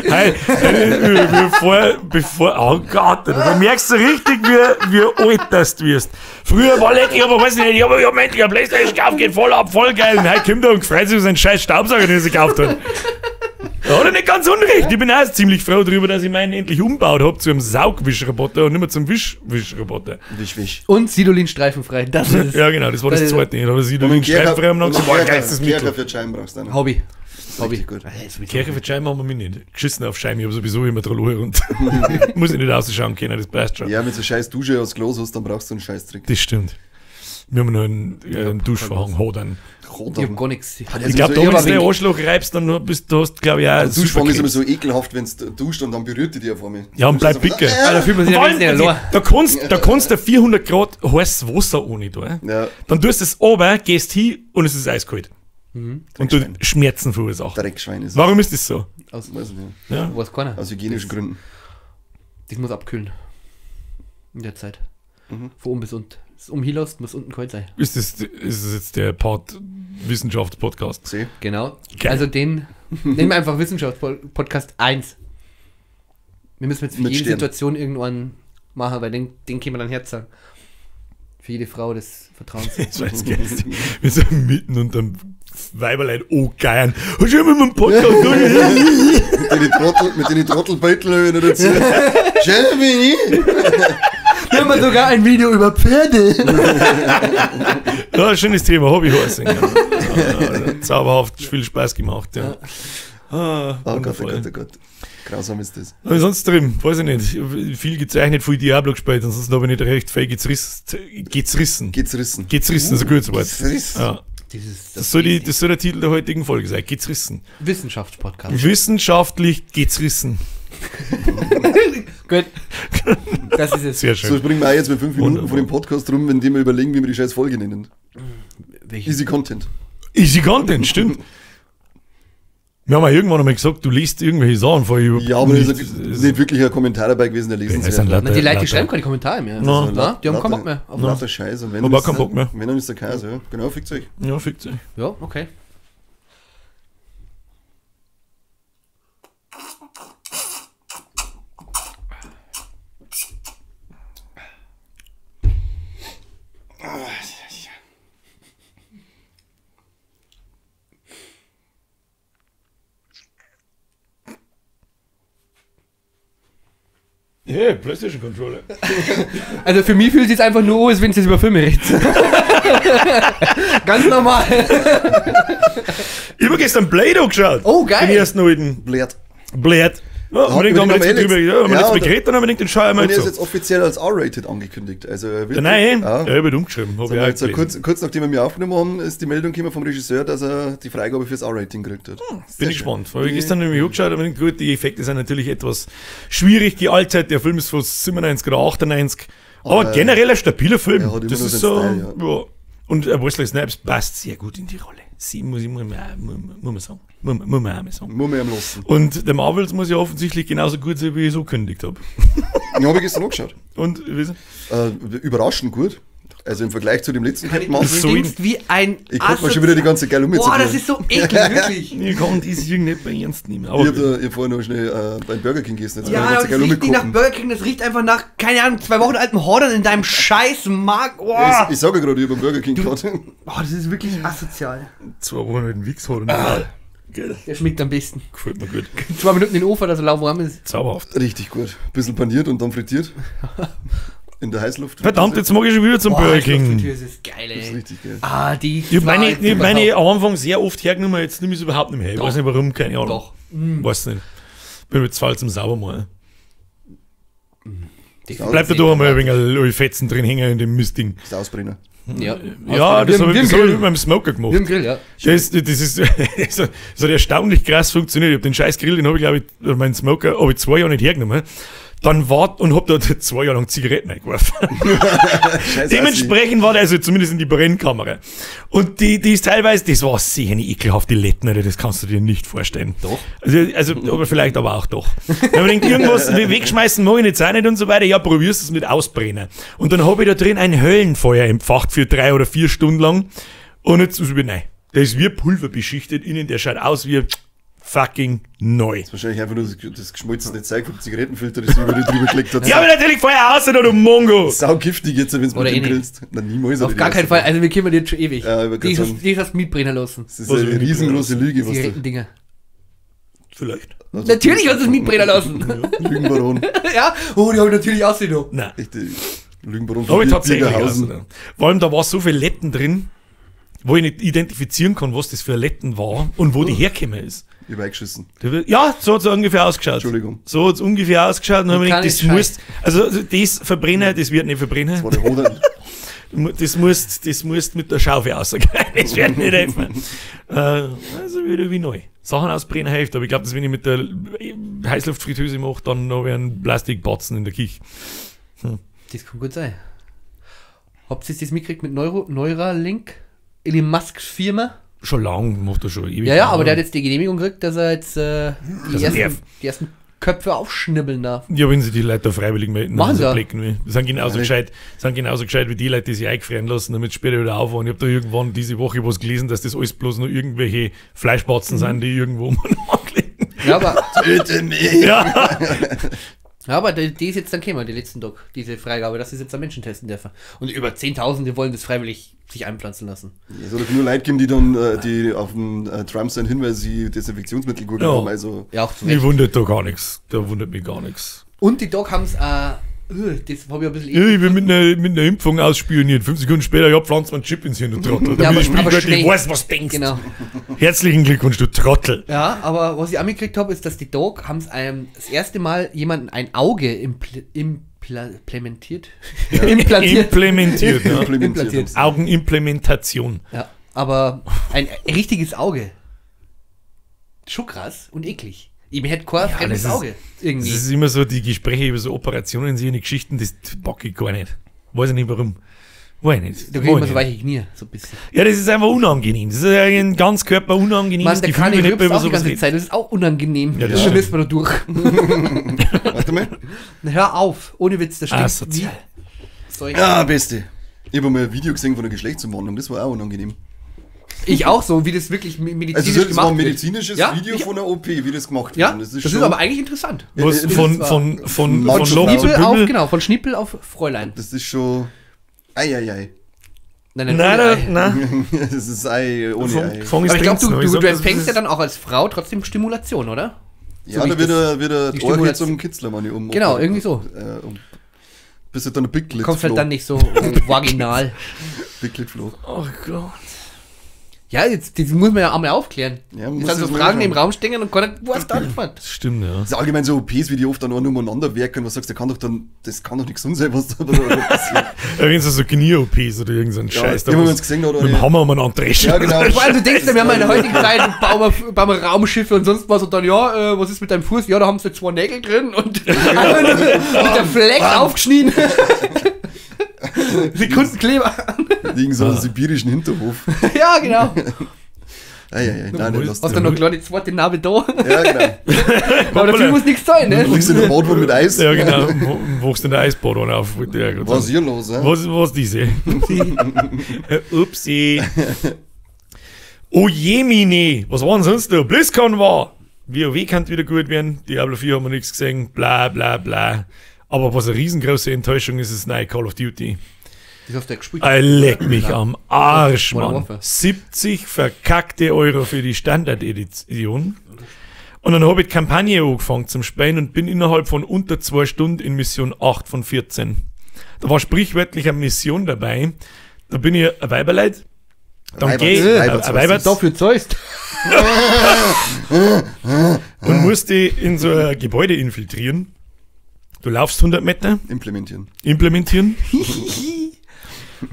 Hey, bevor, oh Gott, da merkst du richtig, wie alt das du wirst. Früher war leck, ich aber weiß nicht, ich hab endlich eine Playstation gekauft, geht voll ab, voll geil. Und heute kommt er und freut sich über seinen scheiß Staubsauger, den er sich gekauft hat. Da hat er nicht ganz unrecht. Ich bin auch ziemlich froh darüber, dass ich meinen endlich umgebaut hab zu einem Saugwischroboter und nicht mehr zum Wischwischroboter. Wisch, wisch. Und Sidolin streifenfrei. Das ist Ja, genau, das war das Das ist- zweite. Ich habe sie streifenfrei und dann gesagt, boah, geilstes Kerker Mittel. für Scheiben brauchst du auch noch. Hobby. Hobby. Richtig gut. Ja, sowieso. Kirche für Scheiben haben wir mich nicht. Geschissen auf Scheiben, ich habe sowieso immer Trollohe runter. Muss ich nicht ausschauen können, das passt schon. Ja, wenn du eine scheiß Dusche aus Glas hast, dann brauchst du einen Scheißtrick. Das stimmt. Wir haben noch einen Duschvorhang, Hodern. Ich hab gar nichts. Ich glaube, da, wenn du den Arschloch reibst, dann bist du, hast, glaube ich, auch Der Duschvorhang ist immer Superkrebs. so ekelhaft, wenn du duscht und dann berührt die dich auf einmal. Ja, und bleib picken. Da fühlt man sich Vor ja allem, wenigstens allein. da kannst du 400 Grad heißes Wasser ohne da. Ja. Dann tust du es runter, gehst hin und es ist eiskalt. Und du Schmerzen verursacht. Dreckschwein ist es. Warum ist das so? Aus, Weiß nicht. Ja. weiß keiner. Aus hygienischen Gründen. Das muss abkühlen. In der Zeit. Von oben bis unten. Das um hinlässt, muss unten kalt sein. Ist das jetzt der Part Wissenschaftspodcast? See? Genau. Geil. Also den nehmen wir einfach Wissenschaftspodcast 1. Wir müssen jetzt für Mit jede Stern. Situation irgendwann machen, weil den können wir dann herzahlen. Für jede Frau des Vertrauens. Das war das Geilste. Wir sind mitten unterm Weiberlein angeiern. Hast du immer mit dem Podcast Mit den Trottel, mit den Trottelbeuteln wieder dazu. Schön bin ich. Wir haben sogar ein Video über Pferde. Ja, schönes Thema, Hobbyhorsing. Ja. Ja, zauberhaft, viel Spaß gemacht. Ja. Ah, Oh Gott, oh wundervoll. Gott, oh Gott. Grausam ist das. Aber sonst drin, weiß ich nicht. Viel gezeichnet, viel Diablo gespielt, ansonsten habe ich nicht recht viel gezrissen. Gezrissen. Gezrissen ist ein gutes Wort. Gezrissen. Ja. Dieses, Das soll der Titel der heutigen Folge sein. Gezrissen. Wissenschaftspodcast. Wissenschaftlich gezrissen. Gut. Das ist es. Sehr So schön. springen wir auch jetzt mit 5 Minuten Wunderbar. von dem Podcast rum, wenn die wir überlegen, wie wir die scheiß Folge nennen. Welche? Easy Content. Easy Content, stimmt. Wir haben ja irgendwann einmal gesagt, du liest irgendwelche Sachen vor. Ja, aber da ist nicht wirklich ein Kommentar dabei gewesen, der Ja, lesenswert. es sind war. Na, die Leute Lauter- schreiben keine Kommentare mehr. No. Na, die haben keinen Bock mehr. Auf Lauter Scheiß. Und wenn Hab dann auch keinen ist- Bock mehr. Wenn, dann ist der Käse, ja. Genau, fickt euch. Ja, fickt euch. Ja, okay. Hey, PlayStation Controller. Also für mich fühlt es sich einfach nur an, als wenn es jetzt über Filme redet. Ganz normal. Ich habe gestern Blade geschaut. Oh, geil. Den ersten alten. Blärt. Blade. Ja, Hat und über haben wir den jetzt drüber, ja, haben wir Ja, jetzt und- geredet, dann haben wir gedacht, den schau ich mal Und er jetzt ist so. jetzt offiziell als R-rated angekündigt. Also er wird, Nein, ja. ja, wird umgeschrieben. Hab ich auch Also gelesen. kurz nachdem wir aufgenommen haben, ist die Meldung gekommen vom Regisseur, dass er die Freigabe fürs R-Rating gekriegt hat. Bin ich gespannt. Weil ich gestern nämlich angeschaut habe, gut, die Effekte sind natürlich etwas schwierig gealtert. Der Film ist von 97 oder 98. Aber Aber generell ein stabiler Film. er hat immer Das noch ist seinen so. Style, ja. Und Wesley Snipes passt sehr gut in die Rolle. Sie muss, ich, muss, man, muss man sagen. Muss man auch mal sagen. Muss man ihm lassen. Und der Marvels muss ja offensichtlich genauso gut sein, wie ich es angekündigt habe. Ja, habe ich gestern angeschaut. Und, wissen, Überraschend gut. Also im Vergleich zu dem letzten Captain Du Marvel. So stinkst wie ein Ich konnte mir schon wieder die ganze geil Boah, das ist so eklig, wirklich. ich kann das irgendwie nicht mehr ernst nehmen. Aber Ich habe hab vorher noch schnell beim Burger King gegessen. Jetzt Ja, kann ich das die ganze geil riecht nicht nach umgucken. Burger King, das riecht einfach nach, keine Ahnung, 2 Wochen alten Hordern in deinem scheiß Mark. Boah. Ich sage ja gerade, ich habe beim Burger King gehabt. Boah, das ist wirklich asozial. 2 Wochen alten Wichs hat ah. Gell, Der schmeckt am besten. gefällt mir gut. 2 Minuten in den Ofen, dass er lauwarm ist. Zauberhaft. Richtig gut. Bisschen paniert und dann frittiert. In der Heißluft. Verdammt, jetzt mag ich schon wieder zum Boah, Burger King. Heißluftfritteuse ist geil, Das ist ey. richtig geil. Ah, die. Ich hab meine am Anfang sehr oft hergenommen, jetzt nehme ich es überhaupt nicht mehr her. Ich Doch. weiß nicht warum, keine Ahnung. Doch. Weiß nicht. Bin mit zwei zum Saubermachen. Bleibt Bleibt da doch einmal ein wenig Fetzen drin hängen in dem Mistding. Das ist Ausbrenner. Ja, Ja, das habe ich, wir das hab ich Grill. mit meinem Smoker gemacht. Wir im Grill, ja. Das ist, das hat erstaunlich krass funktioniert. Ich hab den scheiß Grill, den habe ich, glaube ich, oder meinen Smoker, habe ich 2 Jahre nicht hergenommen. Dann war und hab da 2 Jahre lang Zigaretten eingeworfen. Scheiß Dementsprechend war der also zumindest in die Brennkammer. Und die ist teilweise, das war sehr eine ekelhafte Letten, Alter, das kannst du dir nicht vorstellen. Doch. Also aber vielleicht aber auch doch. Wenn man denkt, irgendwas wegschmeißen mag ich jetzt auch nicht und so weiter, ja, probierst es mit Ausbrennen. Und dann habe ich da drin ein Höllenfeuer empfacht für 3 oder 4 Stunden lang. Und jetzt ist es wieder, nein, der ist wie Pulver beschichtet innen, der schaut aus wie fucking neu. Wahrscheinlich einfach nur das geschmolzene Zeug vom Zigarettenfilter, das über die drüber gelegt hat. Ja, aber natürlich Feuer aus, oder du Mongo! Sau giftig jetzt, wenn du Oder mit dem eh nicht. grillst. Na, niemals. Auf gar keinen Fall. Also, wir kennen die jetzt schon ewig. Ja, ich wollt die grad sagen. hast du mitbrennen lassen. Das ist Was eine will ich riesengroße Lüge, was du. Zigarettendinger. Vielleicht. Also, Natürlich hast du es mitbrennen lassen. Lügenbaron. Ja? Oh, die habe ich natürlich ausgenommen. Nein. Echte Lügenbaron Habe ich tatsächlich. Biergerhausen. Also, vor allem, da war so viel Letten drin, wo ich nicht identifizieren kann, was das für ein Letten war und wo die hergekommen ist. Ich hab eingeschissen. Ja, so hat es ungefähr ausgeschaut. Entschuldigung. So hat es ungefähr ausgeschaut. Und dann hab ich Kann gedacht, das ich musst, also das verbrennen, das wird nicht verbrennen. Das war der Hodern. Das musst mit der Schaufel rausgehen. Das wird nicht helfen. Also wieder wie neu. Sachen ausbrennen hilft, aber ich glaube, dass wenn ich mit der Heißluftfritteuse mache, dann habe ich einen Plastikbatzen in der Küche. Das kann gut sein. Habt ihr das mitgekriegt mit Neuralink? Elon Musks Firma? Schon lang, macht er schon ewig. Ja, ja, aber der hat jetzt die Genehmigung gekriegt, dass er jetzt Dass die, er ersten, darf. die ersten Köpfe aufschnibbeln darf. Ja, wenn sie die Leute da freiwillig melden, Machen dann sie so ja. blicken wir. Die sind genauso gescheit wie die Leute, die sich eingefrieren lassen, damit sie später wieder aufwachen. Ich habe da irgendwann diese Woche was gelesen, dass das alles bloß nur irgendwelche Fleischbatzen sind, die irgendwo umeinander liegen. Ja, aber, Töte mich! Ja. ja, aber die ist jetzt dann gekommen, die letzten Tag, diese Freigabe, dass sie es jetzt am Menschen testen dürfen. Und über 10.000, die wollen das freiwillig sich einpflanzen lassen. Es hat doch nur Leute gegeben, die dann die auf den Trump sein hin, weil sie Desinfektionsmittel geholt Ja. haben. Also, Ja, auch zu Mich Recht. wundert da gar nichts. Da wundert mich gar nichts. Und die Dog haben es, das habe ich ein bisschen Ja, ich bin mit einer Impfung ausspioniert. 5 Sekunden später, ja, pflanzt man einen Chip ins Hirn, du Trottel. Ja, Damit ich aber sprichwörtlich schnell. weiß, was du denkst. Genau. Herzlichen Glückwunsch, du Trottel. Ja, aber was ich auch mitgekriegt habe, ist, dass die Dog haben es das erste Mal jemanden ein Auge implementiert. Implantiert. Implementiert. Ja. implementiert. Implantiert. Augenimplementation. Ja, aber ein richtiges Auge. Schon krass und eklig. Ich hätte kein fremdes das ist- Auge. Irgendwie. Das ist immer so, die Gespräche über so Operationen, so eine Geschichten, das bock ich gar nicht. Weiß ich nicht warum. Weiß ich nicht. Da kriegt man Weiß so ich nicht. weiche Knie, so ein bisschen. Ja, das ist einfach unangenehm. Das ist ja ein ganz körper unangenehmes Mann, der Gefühl, kann wenn ich jemand rülpst über auch die sowas ganze redet. Zeit. Das ist auch unangenehm. Ja, das da stimmt. müssen wir da durch. Warte mal. Na, hör auf. Ohne Witz, das stinkt Asozial. wie Zeug. Ah, Beste. Ich habe mal ein Video gesehen von einer Geschlechtsumwandlung, das war auch unangenehm. Ich auch so, wie das wirklich medizinisch Also, das gemacht war ein wird. medizinisches Ja, Video von einer OP, wie das gemacht Ja, wird. das ist, aber eigentlich interessant. Was das von Manche Loch zu Schnippel auf, Pimmel? genau, von Schnippel auf Fräulein. Das ist schon. Eieiei. Nein, Nein, ohne Ei. nein, nein. Das ist Ei ohne Ei. Fang ist Aber ich glaube, drin, du, ich du, sag, du das empfängst ist- ja dann auch als Frau trotzdem Stimulation, oder? Ja, so wie da ich wird das- er wird die er Orchel Stimulation- zum Kitzler, meine ich, um. Genau, irgendwie so. Bis du dann ein Big Kommst halt dann nicht so vaginal. Big Lit Flo. Oh Gott. Ja, jetzt, das muss man ja einmal aufklären. Ja, man das muss sind so das mal Fragen, die im anschauen. Raum stehen und keiner weiß die Antwort. Das stimmt, ja. Das ist allgemein so OPs, wie die oft dann auch nur umeinander werken, was sagst du, der kann doch dann, das kann doch nicht gesund sein, was da passiert. Irgend so Knie-OPs oder irgend so ein Ja, Scheiß. immer wo wenn's gesehen hat, mit oder? dem Hammer umeinander dreschen. Ja, genau. Vor allem, du denkst ja, wir haben in der heutigen Zeit, bauen wir Raumschiffe und sonst was und dann, ja, was ist mit deinem Fuß? Ja, da haben sie zwei Nägel drin und einfach nur mit der Flex aufgeschnitten. Sekundenkleber. Liegen so einen sibirischen Hinterhof. Ja, genau. Ei, ei, ei, nein, nein, lass Hast du noch eine kleine zweite Narbe da? Ja, genau. Aber dafür muss nichts sein, ne? Liegst in der Badwanne mit Eis. Ja, genau. Wachst in der Eisbadwanne auf. wollte ich ja gerade Was ist sagen. hier los, hä? Was diese? Upsi. Oh je, mine. Was war denn sonst noch? BlizzCon war. WoW kann wieder gut werden. Diablo 4 haben wir nichts gesehen. Bla, bla, bla. Aber was eine riesengroße Enttäuschung ist, ist das neue Call of Duty. Das hast du ja gespielt. Ey, leck mich am Arsch, Modern Mann. Warfare. 70 verkackte Euro für die Standard-Edition. Und dann habe ich die Kampagne angefangen zum Spielen und bin innerhalb von unter 2 Stunden in Mission 8 von 14. Da war sprichwörtlich eine Mission dabei. Da bin ich ein Weiberleid. Dann Weiberts, geh ich Weiberts, ein was Weiberts Dafür zahlst. und musste in so ein Gebäude infiltrieren. Du laufst 100 Meter, Implementieren. implementieren.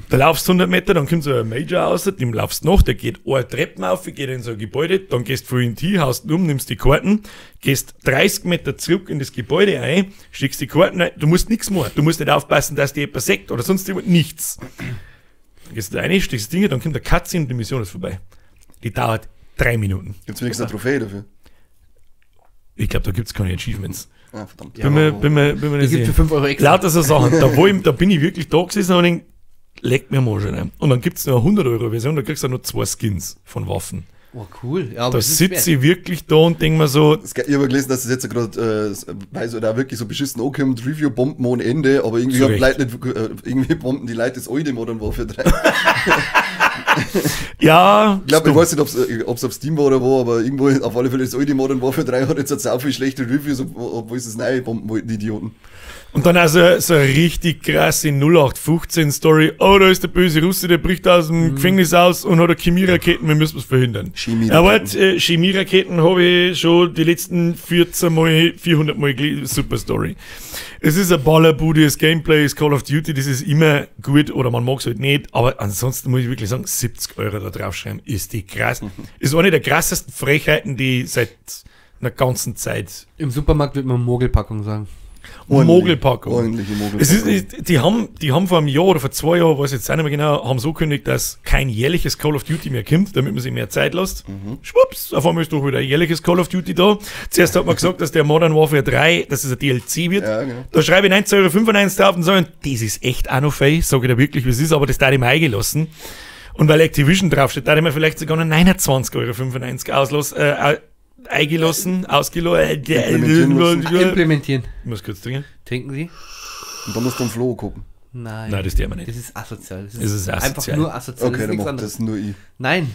Da laufst 100 Meter, dann kommt so ein Major raus, dem laufst noch, der geht eine Treppen auf, geht in so ein Gebäude, dann gehst du vorhin hin, haust um, nimmst die Karten, gehst 30 Meter zurück in das Gebäude ein, schickst die Karten ein, du musst nichts machen, du musst nicht aufpassen, dass die jemand sieht oder sonst irgendwas, nichts. Dann gehst du da rein, stichst das Ding, dann kommt der Katze und die Mission ist vorbei. Die dauert 3 Minuten. Gibt's wenigstens eine Trophäe dafür? Ich glaube, da gibt's keine Achievements. Ah, verdammt. Bin mir nicht Die gibt sicher. für 5 Euro extra. Lauter so Sachen. Da bin ich wirklich da gesessen und denk, leck mir mal schon ein. Und dann gibt's noch eine 100-Euro-Version, da kriegst du auch noch 2 Skins von Waffen. Oh, cool. Ja, aber Da das ist sitze wert. ich wirklich da und denk mir so, Ich habe gelesen, dass es jetzt gerade, weil es da wirklich so beschissen ankommt, Review-Bomben ohne Ende, aber irgendwie, Zu haben Recht. Leute nicht, irgendwie bomben die Leute das alte Modern Warfare 3. ja, Ich glaube, ich weiß nicht, ob's auf Steam war oder wo, aber irgendwo auf alle Fälle das alte Modern Warfare 3 hat jetzt auch viel schlechte Reviews, obwohl sie es neue bomben wollten, die Idioten. Und dann also so eine richtig krasse 0815-Story. Oh, da ist der böse Russe, der bricht aus dem Gefängnis aus und hat eine Chemieraketen, wir müssen es verhindern. Chemieraketen. Aber Chemieraketen habe ich schon die letzten 14 Mal, 400 Mal gelesen. Super Story. Es ist eine Ballerbude, das Gameplay ist Call of Duty, das ist immer gut oder man mag es halt nicht, aber ansonsten muss ich wirklich sagen, 70 Euro da draufschreiben, ist die krass. Ist eine der krassesten Frechheiten, die seit einer ganzen Zeit Im Supermarkt wird man Mogelpackung sagen. Mogelpackung. Ordentliche Mogelpackung. Es ist, die haben vor einem Jahr oder vor 2 Jahren, weiß ich jetzt auch nicht mehr genau, haben so gekündigt, dass kein jährliches Call of Duty mehr kommt, damit man sich mehr Zeit lässt. Schwupps, auf einmal ist doch wieder ein jährliches Call of Duty da. Zuerst hat man gesagt, dass der Modern Warfare 3, dass es ein DLC wird. Ja, genau. Da schreibe ich 19,95 Euro drauf und sage, das ist echt auch noch fein, sage ich da wirklich, wie es ist, aber das darf ich mir eingelassen. Und weil Activision draufsteht, darf ich mir vielleicht sogar noch 29,95 Euro eingelassen, ausgelassen, Implementieren lassen. Implementieren. Ich muss kurz trinken. Trinken Sie? Und dann musst du einen Flo gucken. Nein. Nein, das tun wir nicht. Das ist asozial. Das Es ist asozial. Einfach nur asozial. Okay, das ist dann nichts macht anderes. das nur ich. Nein.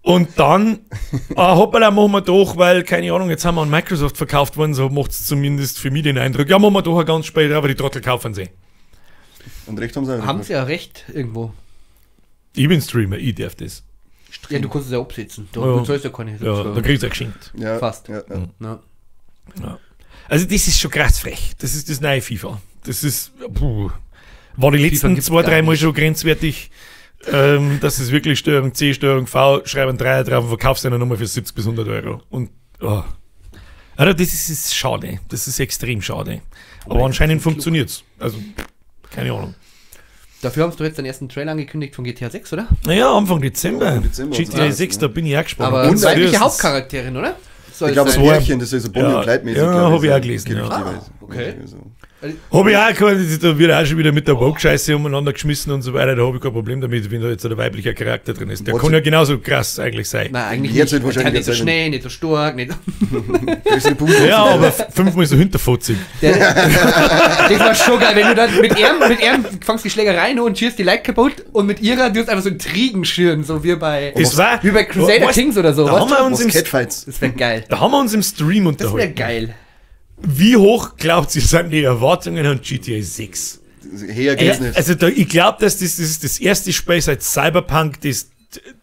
Und dann, hoppala, machen wir doch, weil, keine Ahnung, jetzt haben wir an Microsoft verkauft worden, so macht es zumindest für mich den Eindruck. Ja, machen wir doch ganz spät, aber die Trottel kaufen sie. Und recht haben sie auch. Haben sie ja recht irgendwo. Ich bin Streamer, ich darf das. Ja, du kannst es ja absetzen. Du, Ja. du zahlst ja keine. Ja, dann kriegst du ja geschenkt. Ja, Fast. Ja, ja. Na. Ja. Also das ist schon krass frech. Das ist das neue FIFA. Das ist, puh. War die letzten gibt's 2, gar 3 Mal nicht. schon grenzwertig. Das ist wirklich Steuerung C, Steuerung V, schreib einen Dreier drauf und verkaufst eine Nummer für 70 bis 100 Euro. Und, oh. Also das ist schade. Das ist extrem schade. Aber anscheinend funktioniert's. Also, keine Ahnung. Dafür haben sie doch jetzt den ersten Trailer angekündigt von GTA 6, oder? Naja, Anfang Dezember. Anfang Dezember GTA hat's 6, ne? da bin ich auch gespannt. Aber Ganz weibliche frühestens. Hauptcharakterin, oder? Soll Ich glaube, es das sein. Märchen, das ist so Bonnie Ja, und Clyde-mäßig. ja, glaub hab ich auch gelesen, ja. Gerüchteweise. Ah, okay. Also, Hab ich auch kein, da wird auch schon wieder mit der Woke-Scheiße umeinander geschmissen und so weiter. Da habe ich kein Problem damit, wenn da jetzt ein weiblicher Charakter drin ist. Der Was- kann ja genauso krass eigentlich sein. Nein, eigentlich Jetzt nicht. wird wahrscheinlich Er kann nicht so jetzt schnell, nicht so stark, nicht. Größere Bude. Ja, aber fünfmal so hinterfotzig. Das war schon geil, wenn du dann mit ihm fangst die Schlägerei an und schierst die Leute kaputt und mit ihrer tust einfach so Intrigen schüren, so wie bei, Das war, wie bei Crusader weißt, Kings oder so. Da weißt haben wir du? uns Was im, Catfights. Das wäre geil. da haben wir uns im Stream Das wäre unterhalten. geil. Wie hoch glaubt ihr, sind die Erwartungen an GTA 6? Her geht's Ja, nicht. also da, ich glaube, dass das ist das erste Spiel seit Cyberpunk, das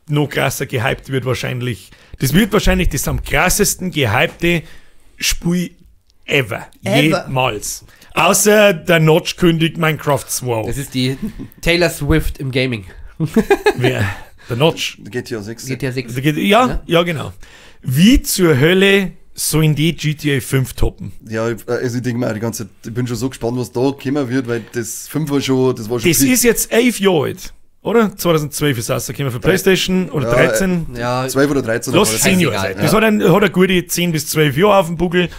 noch krasser gehypt wird wahrscheinlich. Das wird wahrscheinlich das am krassesten gehypte Spiel ever. Jemals. Außer der Notch kündigt Minecraft 2. Das ist die Taylor Swift im Gaming. Wer? Der Notch. GTA 6. GTA 6. Ja, ja, genau. Wie zur Hölle sollen die GTA 5 toppen? Ja, also ich denke mir die ganze Zeit, ich bin schon so gespannt, was da kommen wird, weil das 5 war schon, das war schon. Das ist jetzt 11 Jahre alt, oder? 2012 ist rausgekommen für PlayStation oder 13. Ja, 12 oder 13. Lass 10 Jahre sein. Das hat eine gute 10 bis 12 Jahre auf dem Buckel.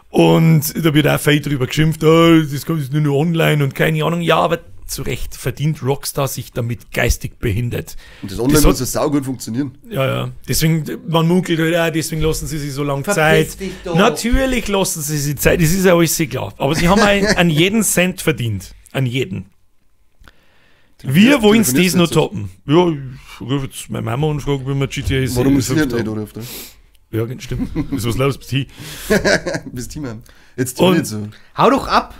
Und da wird auch viel drüber geschimpft, oh, das kommt jetzt nur noch online und keine Ahnung. Ja, aber zu Recht verdient Rockstar sich damit geistig behindert. Und das Online muss ja saugut funktionieren. Ja, ja. Deswegen, man munkelt halt auch, deswegen lassen sie sich so lange Zeit. Dich doch. Natürlich lassen sie sich Zeit, das ist ja alles sehr klar. Aber sie haben an jeden Cent verdient. An jeden. Wir wollen es das noch toppen. Ja, ich rufe jetzt meine Mama und frage, wie man GTA 6. Warum ist sie nicht anruft, oder? Ja, stimmt. Das ist was los, bis hin. Bis Team. Jetzt tu nicht so. Hau doch ab!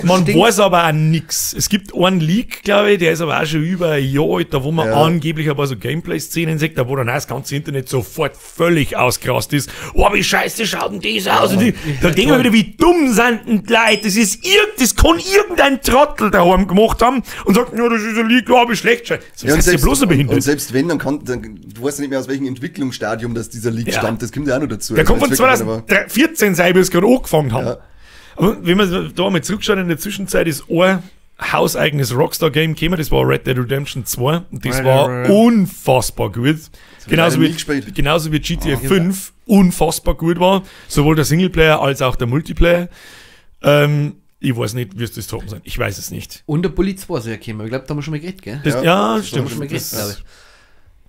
Man weiß aber auch nix. Es gibt einen Leak, glaube ich, der ist aber auch schon über ein Jahr alt, da wo man angeblich ein paar so Gameplay-Szenen sieht, da wo dann auch das ganze Internet sofort völlig ausgerast ist. Oh, wie scheiße schaut denn das aus? Und da denken wir wieder, wie dumm sind denn die Leute? Das ist das kann irgendein Trottel daheim gemacht haben und sagt, ja, das ist ein Leak, glaube ich, schlecht. So, ja, und selbst, bloß noch behindert. Und selbst wenn, dann du weißt ja nicht mehr, aus welchem Entwicklungsstadium dass dieser Leak stammt, das kommt ja auch noch dazu. Der kommt von 2014, seit wir es gerade angefangen haben. Ja. Aber wenn man da mal zurückschaut, in der Zwischenzeit ist ein hauseigenes Rockstar-Game gekommen, das war Red Dead Redemption 2 und das war unfassbar gut. Genauso wie GTA 5 unfassbar gut war, sowohl der Singleplayer als auch der Multiplayer. Ich weiß nicht, wie es das toppen sein. Ich weiß es nicht. Und der Bully 2 soll ja kommen. Ich glaube, da haben wir schon mal geredet, gell? Das, ja, stimmt. Da haben wir schon mal geredet, glaube ich.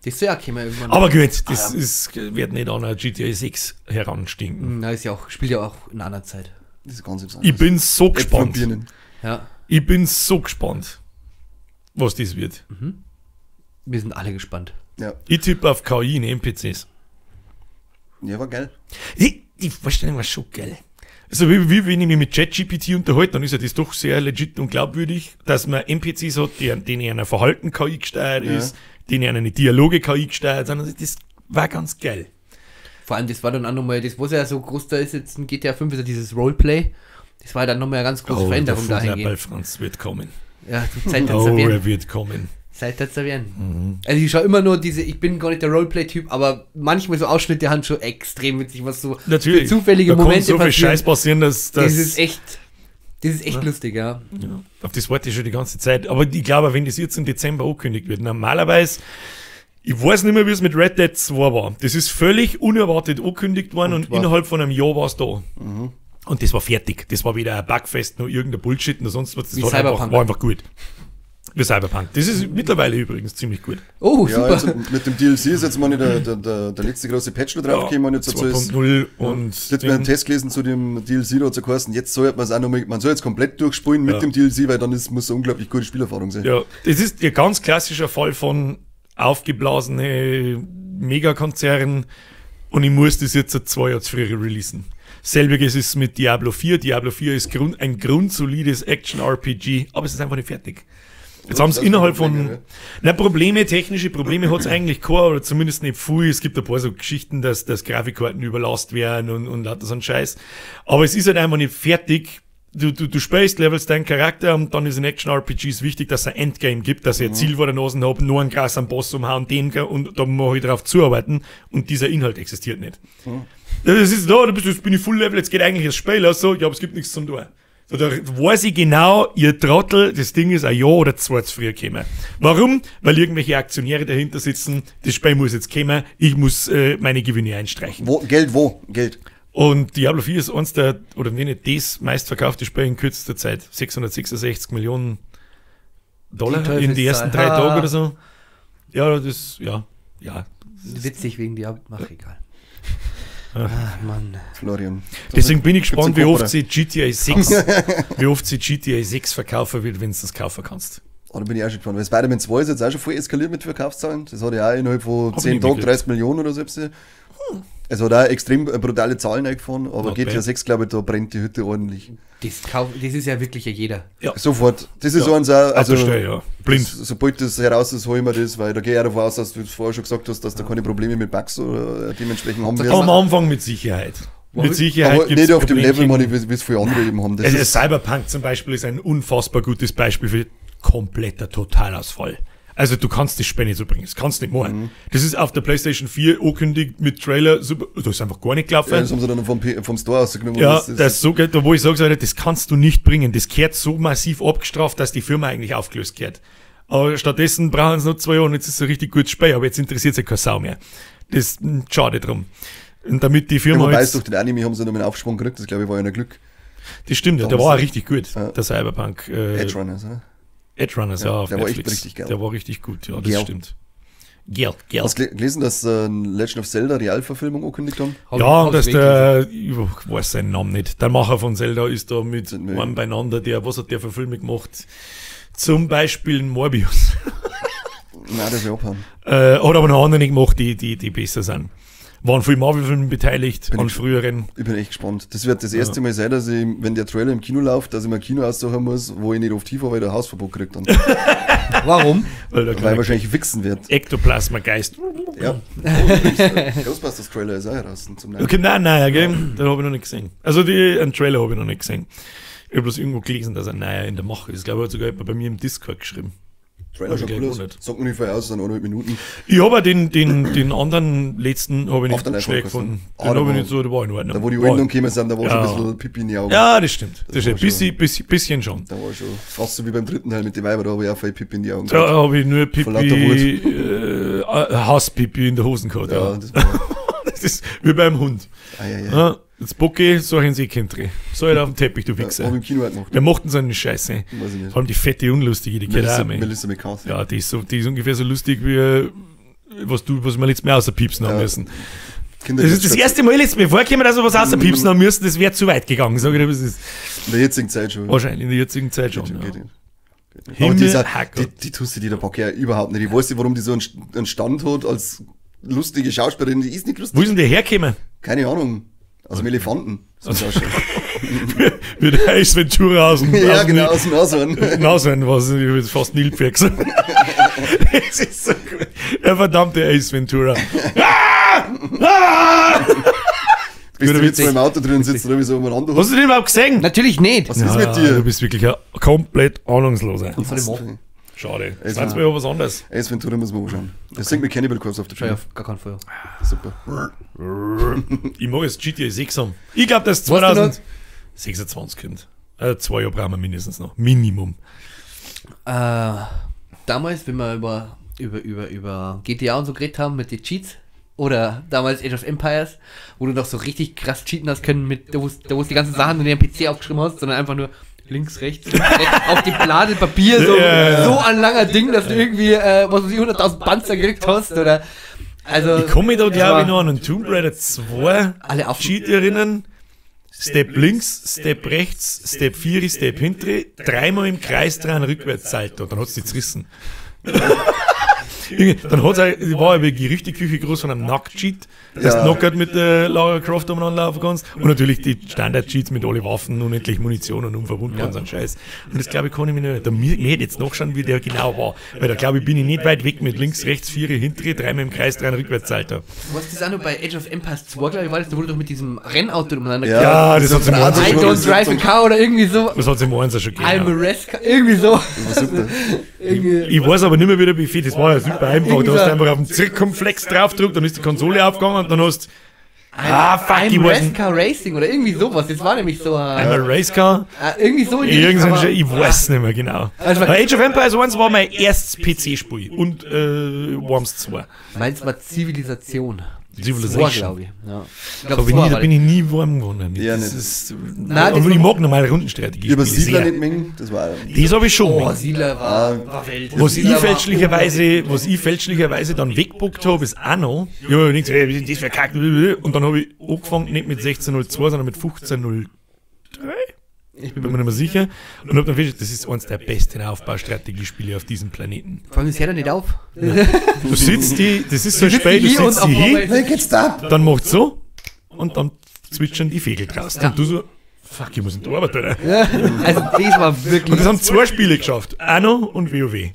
Das soll ja kommen irgendwann. Aber gut, das wird nicht an GTA 6 heranstinken. Na, ist ja auch, spielt ja auch in einer anderen Zeit. Das ist ganz ich bin so gespannt. Ja. Ich bin so gespannt, was das wird. Mhm. Wir sind alle gespannt. Ja. Ich tippe auf KI in NPCs. Ja, war geil. Die Vorstellung war schon geil. Also wie wenn ich mich mit ChatGPT unterhalte, dann ist ja das doch sehr legit und glaubwürdig, dass man NPCs hat, denen ein Verhalten KI gesteuert ist, denen eine Dialoge KI gesteuert sind. Also das war ganz geil. Vor allem, das war dann auch nochmal, das was ja so groß da ist jetzt in GTA 5, ist ja dieses Roleplay. Das war ja dann nochmal eine ganz große Veränderung dahingehend. Franz wird kommen. Ja, Zeit hat's erwähnt. Er wird kommen. Zeit hat's erwähnt. Mhm. Also ich schaue immer nur diese, ich bin gar nicht der Roleplay-Typ, aber manchmal so Ausschnitte haben schon extrem witzig, was so natürlich zufällige da Momente kann so viel Scheiß passieren, dass das ist echt, das ist echt lustig, ja. Ja. Auf das warte ich schon die ganze Zeit. Aber ich glaube, wenn das jetzt im Dezember angekündigt wird, normalerweise, ich weiß nicht mehr, wie es mit Red Dead 2 war. Das ist völlig unerwartet angekündigt worden und innerhalb von einem Jahr war es da. Mhm. Und das war fertig. Das war weder ein Bugfest noch irgendein Bullshit noch sonst was. Das war einfach gut. Wie Cyberpunk. Das ist mittlerweile übrigens ziemlich gut. Oh, ja, super. Also mit dem DLC ist jetzt mal der letzte große Patch noch draufgekommen. Jetzt 2.0 und. Jetzt mal einen Test gelesen zu dem DLC, da hat es geheißen, jetzt soll man es auch noch mal, man soll jetzt komplett durchspielen mit dem DLC, weil dann muss es eine unglaublich gute Spielerfahrung sein. Ja, das ist der ganz klassischer Fall von aufgeblasene Megakonzernen und ich muss das jetzt 2 Jahre früher releasen. Selbiges ist mit Diablo 4. Diablo 4 ist ein grundsolides Action-RPG, aber es ist einfach nicht fertig. Jetzt haben sie innerhalb von. Na, Probleme, technische Probleme hat es eigentlich keine, oder zumindest nicht viel. Es gibt ein paar so Geschichten, dass Grafikkarten überlastet werden und lauter so ein Scheiß. Aber es ist halt einfach nicht fertig. Du spielst, levelst deinen Charakter und dann ist in Action-RPGs wichtig, dass es ein Endgame gibt, dass ich ein Ziel vor der Nase habe, nur einen krassen Boss umhauen, den und da mache ich drauf zuarbeiten und dieser Inhalt existiert nicht. Mhm. Das ist da, jetzt bin ich Full Level, jetzt geht eigentlich das Spiel aus, so, ja, aber es gibt nichts zum Tun. So, da weiß ich genau, ihr Trottel, das Ding ist ein Jahr oder zwei zu früh gekommen. Warum? Weil irgendwelche Aktionäre dahinter sitzen, das Spiel muss jetzt kommen, ich muss meine Gewinne einstreichen. Wo, Geld wo? Geld. Und Diablo 4 ist eins der, oder wenn nicht das meistverkaufte Spiel in kürzester Zeit. 666 Millionen Dollar in die ersten 3 Tage oder so. Ja, das, ja. Witzig wegen Diablo, ach egal. Ach, Mann. Florian. Deswegen bin ich gespannt, wie oft sie GTA 6, wie oft sie GTA 6 verkaufen wird, wenn du das kaufen kannst. Oh, da bin ich auch schon gespannt, weil Spider-Man 2 ist jetzt auch schon voll eskaliert mit Verkaufszahlen. Das hat ja auch innerhalb von 10 Tagen 30 Millionen oder so. Es hat auch extrem brutale Zahlen eingefahren, aber GTA 6, glaube ich, da brennt die Hütte ordentlich. Das ist ja wirklich ja jeder. Ja. Sofort. Das ist Ja. so eins auch, also, Also, ja. Blind. Sobald das heraus ist, hol ich mir das, weil da gehe ich auch davon aus, dass du es vorher schon gesagt hast, dass da keine Probleme mit Bugs oder dementsprechend haben wirst. Am Anfang mit Sicherheit. Mit Sicherheit Aber gibt's nicht auf dem Level, Problemchen. meine ich, wie es viele andere eben haben. Das Also ist, Cyberpunk zum Beispiel ist ein unfassbar gutes Beispiel für kompletter Totalausfall. Also du kannst das Spiel nicht so bringen, das kannst du nicht machen. Mhm. Das ist auf der PlayStation 4 angekündigt mit Trailer, super, das ist einfach gar nicht gelaufen. ja, das haben sie dann vom Store rausgenommen. Ja, das das ist so geht, da wo ich sage, das kannst du nicht bringen. Das gehört so massiv abgestraft, dass die Firma eigentlich aufgelöst gehört. Aber stattdessen brauchen sie noch 2 Jahre und jetzt ist es ein richtig gutes Spiel, aber jetzt interessiert sich keine Sau mehr. Das ist schade drum. Und damit die ja, Firma wobei jetzt, durch den Anime haben sie noch einen Aufschwung gekriegt, das glaube ich war ja ein Glück. das stimmt, ja, der war auch richtig gut, der Cyberpunk. Edge Runners, oder? Edge Runners, ja, auf der war echt Netflix. richtig geil. Der war richtig gut, ja, das Gell. stimmt. Gell, gell. Hast du gelesen, dass Legend of Zelda Realverfilmung angekündigt haben? Ja, und dass der, ich weiß seinen Namen nicht, der Macher von Zelda ist da mit einem beieinander, der, was hat der für Filme gemacht? Zum Beispiel Morbius. Nein, das will ich abhauen. Hat aber noch andere gemacht, die besser sind. Waren viele Marvel-Filme beteiligt, an früheren. Ich bin echt gespannt. Das wird das erste Mal sein, dass ich, wenn der Trailer im Kino läuft, dass ich mir ein Kino aussuchen muss, wo ich nicht oft hinfahre, weil ich ein Hausverbot kriege dann. Warum? Weil der Weil ich kleine wahrscheinlich wichsen wird. Ektoplasma-Geist. Ja. Oh, Ghostbusters Trailer ist auch heraus zum Neuen. Okay, nein, gell? Den habe ich noch nicht gesehen. Also einen Trailer habe ich noch nicht gesehen. Ich habe bloß irgendwo gelesen, dass ein neuer in der Mache ist. Ich glaube, er hat sogar jemand bei mir im Discord geschrieben. Trailer schon Hab ich cool aus. gleich gewundert. Sagt mir nicht viel aus, sind 1,5 Minuten. Ich habe auch den anderen letzten habe ich Auf nicht der Leinwand schlecht gefunden. gefunden. Ah, Den da habe ich war- nicht so, der war in Ordnung. Da wo die War- Alten gekommen sind, da war Ja. schon ein bisschen Pipi in die Augen. Ja, das stimmt. Das, war stimmt. schon- Bisschen schon. Da war schon fast so wie beim dritten Teil mit den Weibern, da habe ich auch viel Pipi in die Augen Da gehabt. habe ich nur Vor lauter Pipi, Hasspipi in der Hosen gehabt. Ja, Ja. das war. Das ist wie beim Hund. Ah, ja, ja. Ja, jetzt Bocke, so ein Seekind. So halt auf dem Teppich, du Ja, Wichser. hab ich im Kino auch gemacht. Wer macht denn so eine Scheiße? Weiß ich nicht. Vor allem die fette Unlustige, die kennt Melissa, auch mehr. Melissa McCarthy. Ja, die ist ungefähr so lustig wie was wir letztes Mal außerpiepsen haben Ja. müssen. Kinder Das ist das erste Mal jetzt mir vorgekommen, dass wir was außerpiepsen haben müssen, das wäre zu weit gegangen, sag ich dir, das ist In der jetzigen Zeit schon. wahrscheinlich in der jetzigen Zeit schon. Geht, Ja. geht nicht. Geht nicht. Himmel, Aber die, ist auch, Hacke. die Tussi, die der Bock ja überhaupt nicht. Ich weiß nicht, warum die so einen Stand hat als lustige Schauspielerin. Die ist nicht lustig. Wo ist denn der hergekommen? Keine Ahnung. Aus dem Elefanten. So ausschaut. Wie der Ace Ventura aus dem, ja, aus dem genau, aus dem Nashorn. Nashorn, was ich hab jetzt fast Nilpferd gesagt. Das ist so gut. Der verdammte Ace Ventura. Ah! Ah! Bist du Guter jetzt mal im Auto drin sitzt oder wie so umeinander. Hast du den überhaupt gesehen? Natürlich nicht. Was ist mit Du dir? bist wirklich ein komplett ahnungsloser. Was soll ich machen? Schade. Ace Das war ja was anderes. Ace Ventura muss man anschauen. Das singt mit Cannibal Corpse auf der Schau Bühne. auf gar keinen Fall. Super. Ich mag jetzt GTA 6 haben. Ich glaube, dass Weißt du noch? 2026 kommt. 2 Jahre brauchen wir mindestens noch. Minimum. Damals, wenn wir über GTA und so geredet haben mit den Cheats, oder damals Age of Empires, wo du noch so richtig krass cheaten hast können, mit, da wo du die ganzen Sachen in deinem PC aufgeschrieben hast, sondern einfach nur links, rechts, links, rechts auf die Plane Papier, so, Ja, ja. so ein langer Ding, dass du irgendwie, was weiß ich, 100.000 Panzer gekriegt hast, oder, also, Ich komme mich da, glaube war- ich, noch an einen Tomb Raider 2 Alle auf- Cheat erinnern. Step links, Step rechts, Step 4, Step hintere, dreimal im Kreis dran, rückwärts Salto. Dann hat's dich zerrissen. Irgendwie, Dann hat's auch, war aber Gerüchteküche groß von einem Nackt-Cheat, dass Ja. du knockert mit der Lara Croft umeinander laufen kannst. Und natürlich die Standard-Cheats mit alle Waffen, unendlich Munition und unverwundbar und so ein Scheiß. Und das glaube ich, kann ich mir nicht. Da mir hätte jetzt nachschauen, wie der genau war. Weil da glaube ich, bin ich nicht weit weg mit links, rechts, vier, hintere, dreimal im Kreis, dreimal rückwärts Salto. was das auch noch bei Age of Empires 2, glaube ich, war das, da wurde doch mit diesem Rennauto umeinander Ja, Ja, das hat's im Rad- Einser I don't drive a car oder irgendwie so. Das hat's im Einser schon I'm a gegeben. race car, irgendwie so. Das war super. Irgendwie. Ich weiß aber nicht mehr, wie der Buffet, das war ja super einfach. Da hast du Irgendwie einfach auf den Zirkumflex draufgedrückt, dann ist die Konsole aufgegangen und dann hast fuck, I'm ich weiß Race nicht. Car Racing oder irgendwie sowas. Das war nämlich so. I'm a Race Car. Irgendwie so in die Irgend so ein Richtung, Scheiß, ich weiß nicht mehr genau. Also- Aber Age of Empires 1 war mein erstes PC-Spiel und Worms 2. aber Meins war Zivilisation. Civilization. glaube ich. Ja. Ich Da glaub, bin, zwei ich, da war bin ich nie warm geworden damit. Ja, das nicht. ist, Nein, das aber ich war- mag normale Rundenstrategie. Über Siedler sehr. nicht mengen, das war Das habe ich schon. Oh, mengen. Siedler war Welt. Was ich, Siedler war- fälschlicherweise dann weggebuckt habe, ist auch noch. Ich habe mir gedacht, ey, was ist denn das für Kacke? Und dann habe ich angefangen, nicht mit 16.02, sondern mit 15.03. Ich Bin mir nicht mehr sicher. Und habe dann festgestellt, das ist eines der besten Aufbaustrategiespiele auf diesem Planeten. Vor allem, es hört ja nicht auf. Du sitzt die, das ist so ein Spiel, du hier und sitzt auf die hin, einmal- Make it stop! dann macht's so und dann zwitschern die Vögel draußen. Ja. Und du so, Fuck, ich muss in die Arbeit, oder? Ja, also das war wirklich. Und das haben zwei Spiele geschafft. Anno und WoW.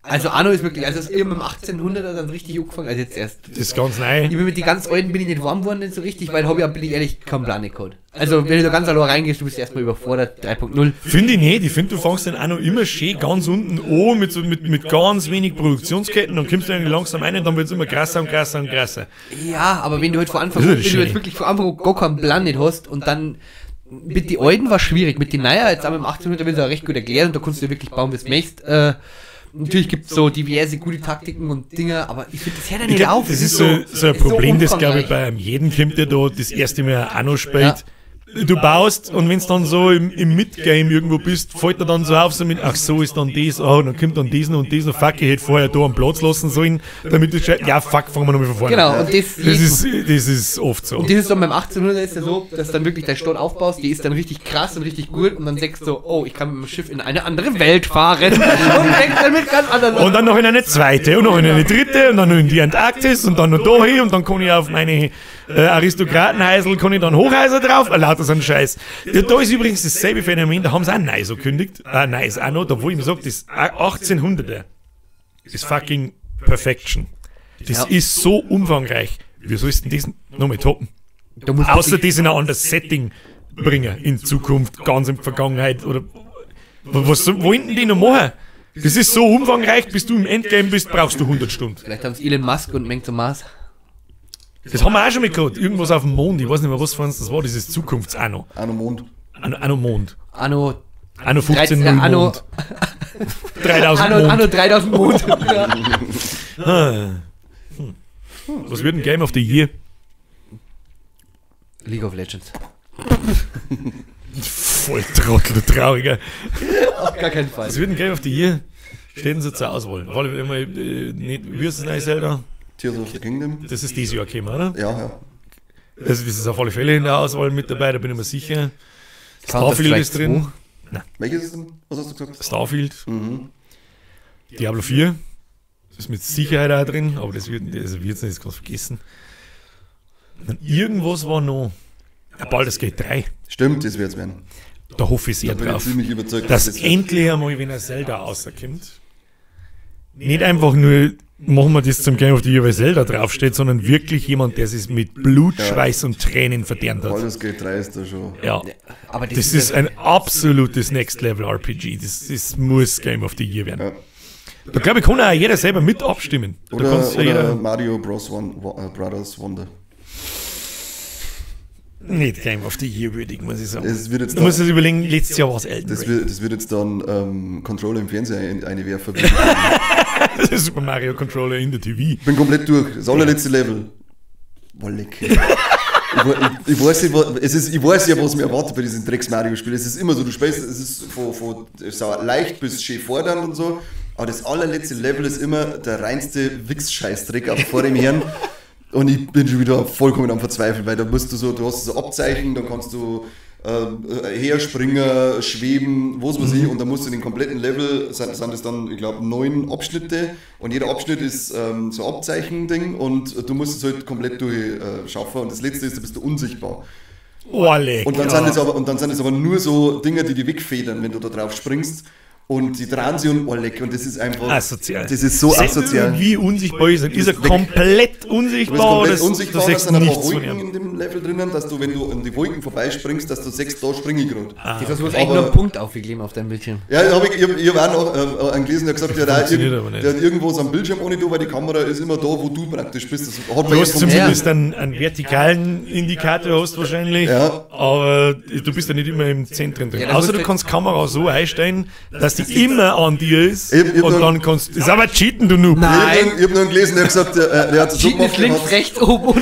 Also Anno ist wirklich, also es ist eben im 1800er dann richtig angefangen, also jetzt erst. Das ist ganz neu. Ich bin mit den ganz alten bin ich nicht warm geworden so richtig, weil hab ich, bin ich ehrlich, keinen Plan nicht gehabt. Also wenn du da ganz allein reingehst, du bist erstmal überfordert, 3.0. Finde ich nicht. Ich finde, du fängst den Anno immer schön ganz unten an, mit, so, mit ganz wenig Produktionsketten, dann kommst du eigentlich langsam rein und dann wird's immer krasser und krasser und krasser. Ja, aber wenn du halt von Anfang Das an, ist wenn du schön. jetzt wirklich von Anfang an gar keinen Plan nicht hast und dann mit den alten war schwierig, mit den neuen, jetzt auch mit dem 1800er wird es auch recht gut erklärt und da kannst du wirklich bauen, wie du möchtest. Natürlich gibt es so diverse gute Taktiken und Dinge, aber ich finde, das hört ja Ich nicht glaub, auf. das ist so ein ist Problem, das glaube ich umfangreich. bei jedem Kind, der da das erste Mal Anno spielt. Du baust und wenn du dann so im Midgame irgendwo bist, fällt er dann so auf, so mit, ach so ist dann das, oh, dann kommt dann diesen und diesen, fuck, ich hätte vorher da am Platz lassen sollen, damit du gescheit, ja fuck, fangen wir nochmal von vorne Genau, an. und das, Das ist oft so. Und das ist dann beim 1800er ist ja so, dass dann wirklich dein Stadt aufbaust, die ist dann richtig krass und richtig gut und dann sagst du, oh, ich kann mit dem Schiff in eine andere Welt fahren und fängst dann mit ganz anderen Und dann noch in eine zweite und noch in eine dritte und dann noch in die Antarktis und dann noch dahin und dann kann ich auf meine Aristokratenheisel, kann ich dann Hochhäuser drauf, lauter so ein Scheiß. Ja, da ist übrigens dasselbe Phänomen, da haben sie auch neu so gekündigt, neu ist auch noch, da wo ich mir sage, das 1800er ist fucking Perfection. Das Ja. ist so umfangreich. Wie sollst du denn das nochmal toppen? Da musst du Außer wirklich- das in ein anderes Setting bringen, in Zukunft, ganz in Vergangenheit oder was wollen denn die noch machen? Das ist so umfangreich, bis du im Endgame bist, brauchst du 100 Stunden. Vielleicht haben es Elon Musk und Meng zum Mars. Das haben wir auch schon mal gehabt. Irgendwas auf dem Mond, ich weiß nicht mehr, was von uns das war, dieses Zukunfts-Anno. Anno Mond. Anno Mond. Anno Anno 15 13, Anno, Mond. 3000 Anno, Mond. Anno 3000 Mond. Ja. Was wird ein Game of the Year? League of Legends. Voll Trottel, du Trauriger. Auf gar keinen Fall. Was wird ein Game of the Year? Steht denn so zur Auswahl? Auf alle Fälle immer, nicht, wie ist das neue Zelda? Tears of the Kingdom. Das ist dieses Jahr gekommen, oder? Ja, ja. Also das ist auf alle Fälle in der Auswahl mit dabei, da bin ich mir sicher. Starfield Counter-Strike ist drin. Welches ist denn? Was hast du gesagt? Starfield. Diablo 4. Das ist mit Sicherheit auch drin, aber das wird das wird's nicht, das kannst du vergessen. Und irgendwas war noch. Ja, Baldur's Gate 3. Stimmt, das wird's werden. Da hoffe ich sehr Da bin ich drauf. ziemlich überzeugt, Dass das wird. endlich einmal, wenn ein Zelda rauskommt, nicht einfach nur machen wir das zum Game of the Year, weil Zelda draufsteht, sondern wirklich jemand, der es mit Blut, Schweiß und Tränen verdient hat. Baldur's Gate 3 ist da schon. Ja. Aber Das ist ein absolutes Next Level RPG. Das muss Game of the Year werden. Ja. Da glaube ich, kann auch jeder selber mit abstimmen. Da Oder, kannst ja oder jeder Mario Bros. Brothers Wonder. nicht Game of the Year würdig, muss ich sagen. Es wird jetzt Du musst dann, dir überlegen, letztes Jahr war es Elden das Ring. wird jetzt dann Controller im Fernseher eine werfen. Super Mario Controller in der TV. Bin komplett durch. Das allerletzte Level. Boah, leck. Ich weiß nicht, es ist, ich weiß ja, was mir erwartet bei diesen Drecks-Mario-Spielen. Es ist immer so, du spielst, es ist von so leicht bis schön fordernd und so, aber das allerletzte Level ist immer der reinste Wichs-Scheißdreck ab vor dem Herrn. Und ich bin schon wieder vollkommen am Verzweifeln, weil da musst du so, du hast so Abzeichen, dann kannst du herspringen, schweben, was weiß ich, und dann musst du den kompletten Level, sind es dann, ich glaube, 9 Abschnitte und jeder Abschnitt ist so ein Abzeichen-Ding und du musst es halt komplett durchschaffen und das letzte ist, da bist du unsichtbar. Oh, leck. Und dann, sind es aber, und dann sind es aber nur so Dinge, die dich wegfedern, wenn du da drauf springst und die drehen sich und oh leck, und das ist einfach Asozial. Das ist so asozial. Wie unsichtbar ist er? Ist er bist weg. komplett Du bist unsichtbar? komplett oder unsichtbar, du da siehst sind ein paar nichts von Wolken ihm? in dem Level drinnen, dass du, wenn du an die Wolken vorbeispringst, dass du sechs, da springe ich gerade. Ah. Das hast du eigentlich Aber- nur einen Punkt aufgegeben auf deinem Bildschirm. Ja, ich habe ich, ich hab auch noch einen gelesen, der gesagt hat, der, hat Funktioniert aber nicht. der hat irgendwo so einen Bildschirm ohne du, weil die Kamera ist immer da, wo du praktisch bist. Das hat Du bei hast jedem zumindest einen vertikalen Indikator hast wahrscheinlich, Ja. aber du bist ja nicht immer im Zentrum drin. Ja, da Außer musst du du- kannst Kamera so einstellen, dass die immer an dir ist Ich hab und noch- dann kannst du. Das ist aber Cheaten, du Noob. Nein. Ich hab noch einen gelesen, der hat gesagt, der hat so Cheaten gemacht, ist der links, hat rechts, oben, unten.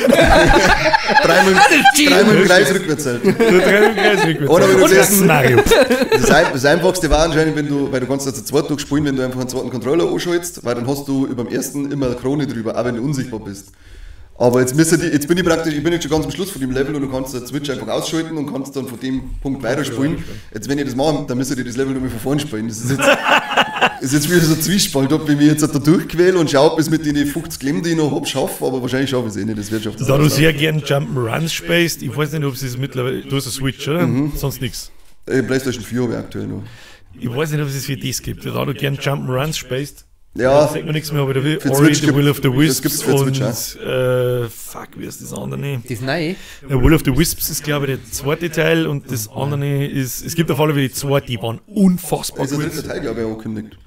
Cheaten. dreimal im Kreis rückwärts halt. Du dreimal im Kreis rückwärts. Oder wenn du Und das zuerst- Mario. Das Einfachste war anscheinend, wenn du, weil du kannst das zu zweit durchspielen, wenn du einfach einen zweiten Controller anschaltest, weil dann hast du über dem ersten immer eine Krone drüber, auch wenn du unsichtbar bist. Aber jetzt müssen die, jetzt bin ich praktisch, ich bin jetzt schon ganz am Schluss von dem Level und du kannst den Switch einfach ausschalten und kannst dann von dem Punkt weiterspielen. Jetzt, wenn ich das mache, dann müssen die das Level nochmal von vorne spielen. Das ist jetzt wieder so ein Zwiespalt, ob ich mich jetzt da durchquäle und schaue, ob ich es mit den 50 Leben, die ich noch hab, schaffe, aber wahrscheinlich schaffe ich es eh nicht. Das wird schon auf das Da du sehr gern Jump'n'Runs spielst, ich weiß nicht, ob es das mittlerweile. Du hast eine Switch, oder? Sonst nichts. PlayStation 4 habe ich aktuell noch. Ich weiß nicht, ob es das für das gibt. Da du gern Jump'n'Runs spielst, Ja, sagt mir nichts mehr, aber da will Für Ori, Switch The Will of the das Wisps gibt's für und Switch fuck, wie ist das andere? Das neue. The Will of the Wisps ist, glaube ich, der zweite Teil und das andere ist, es gibt auf alle Fälle die zwei, die waren unfassbar ist der gut. dritte Teil, glaube ich, auch angekündigt.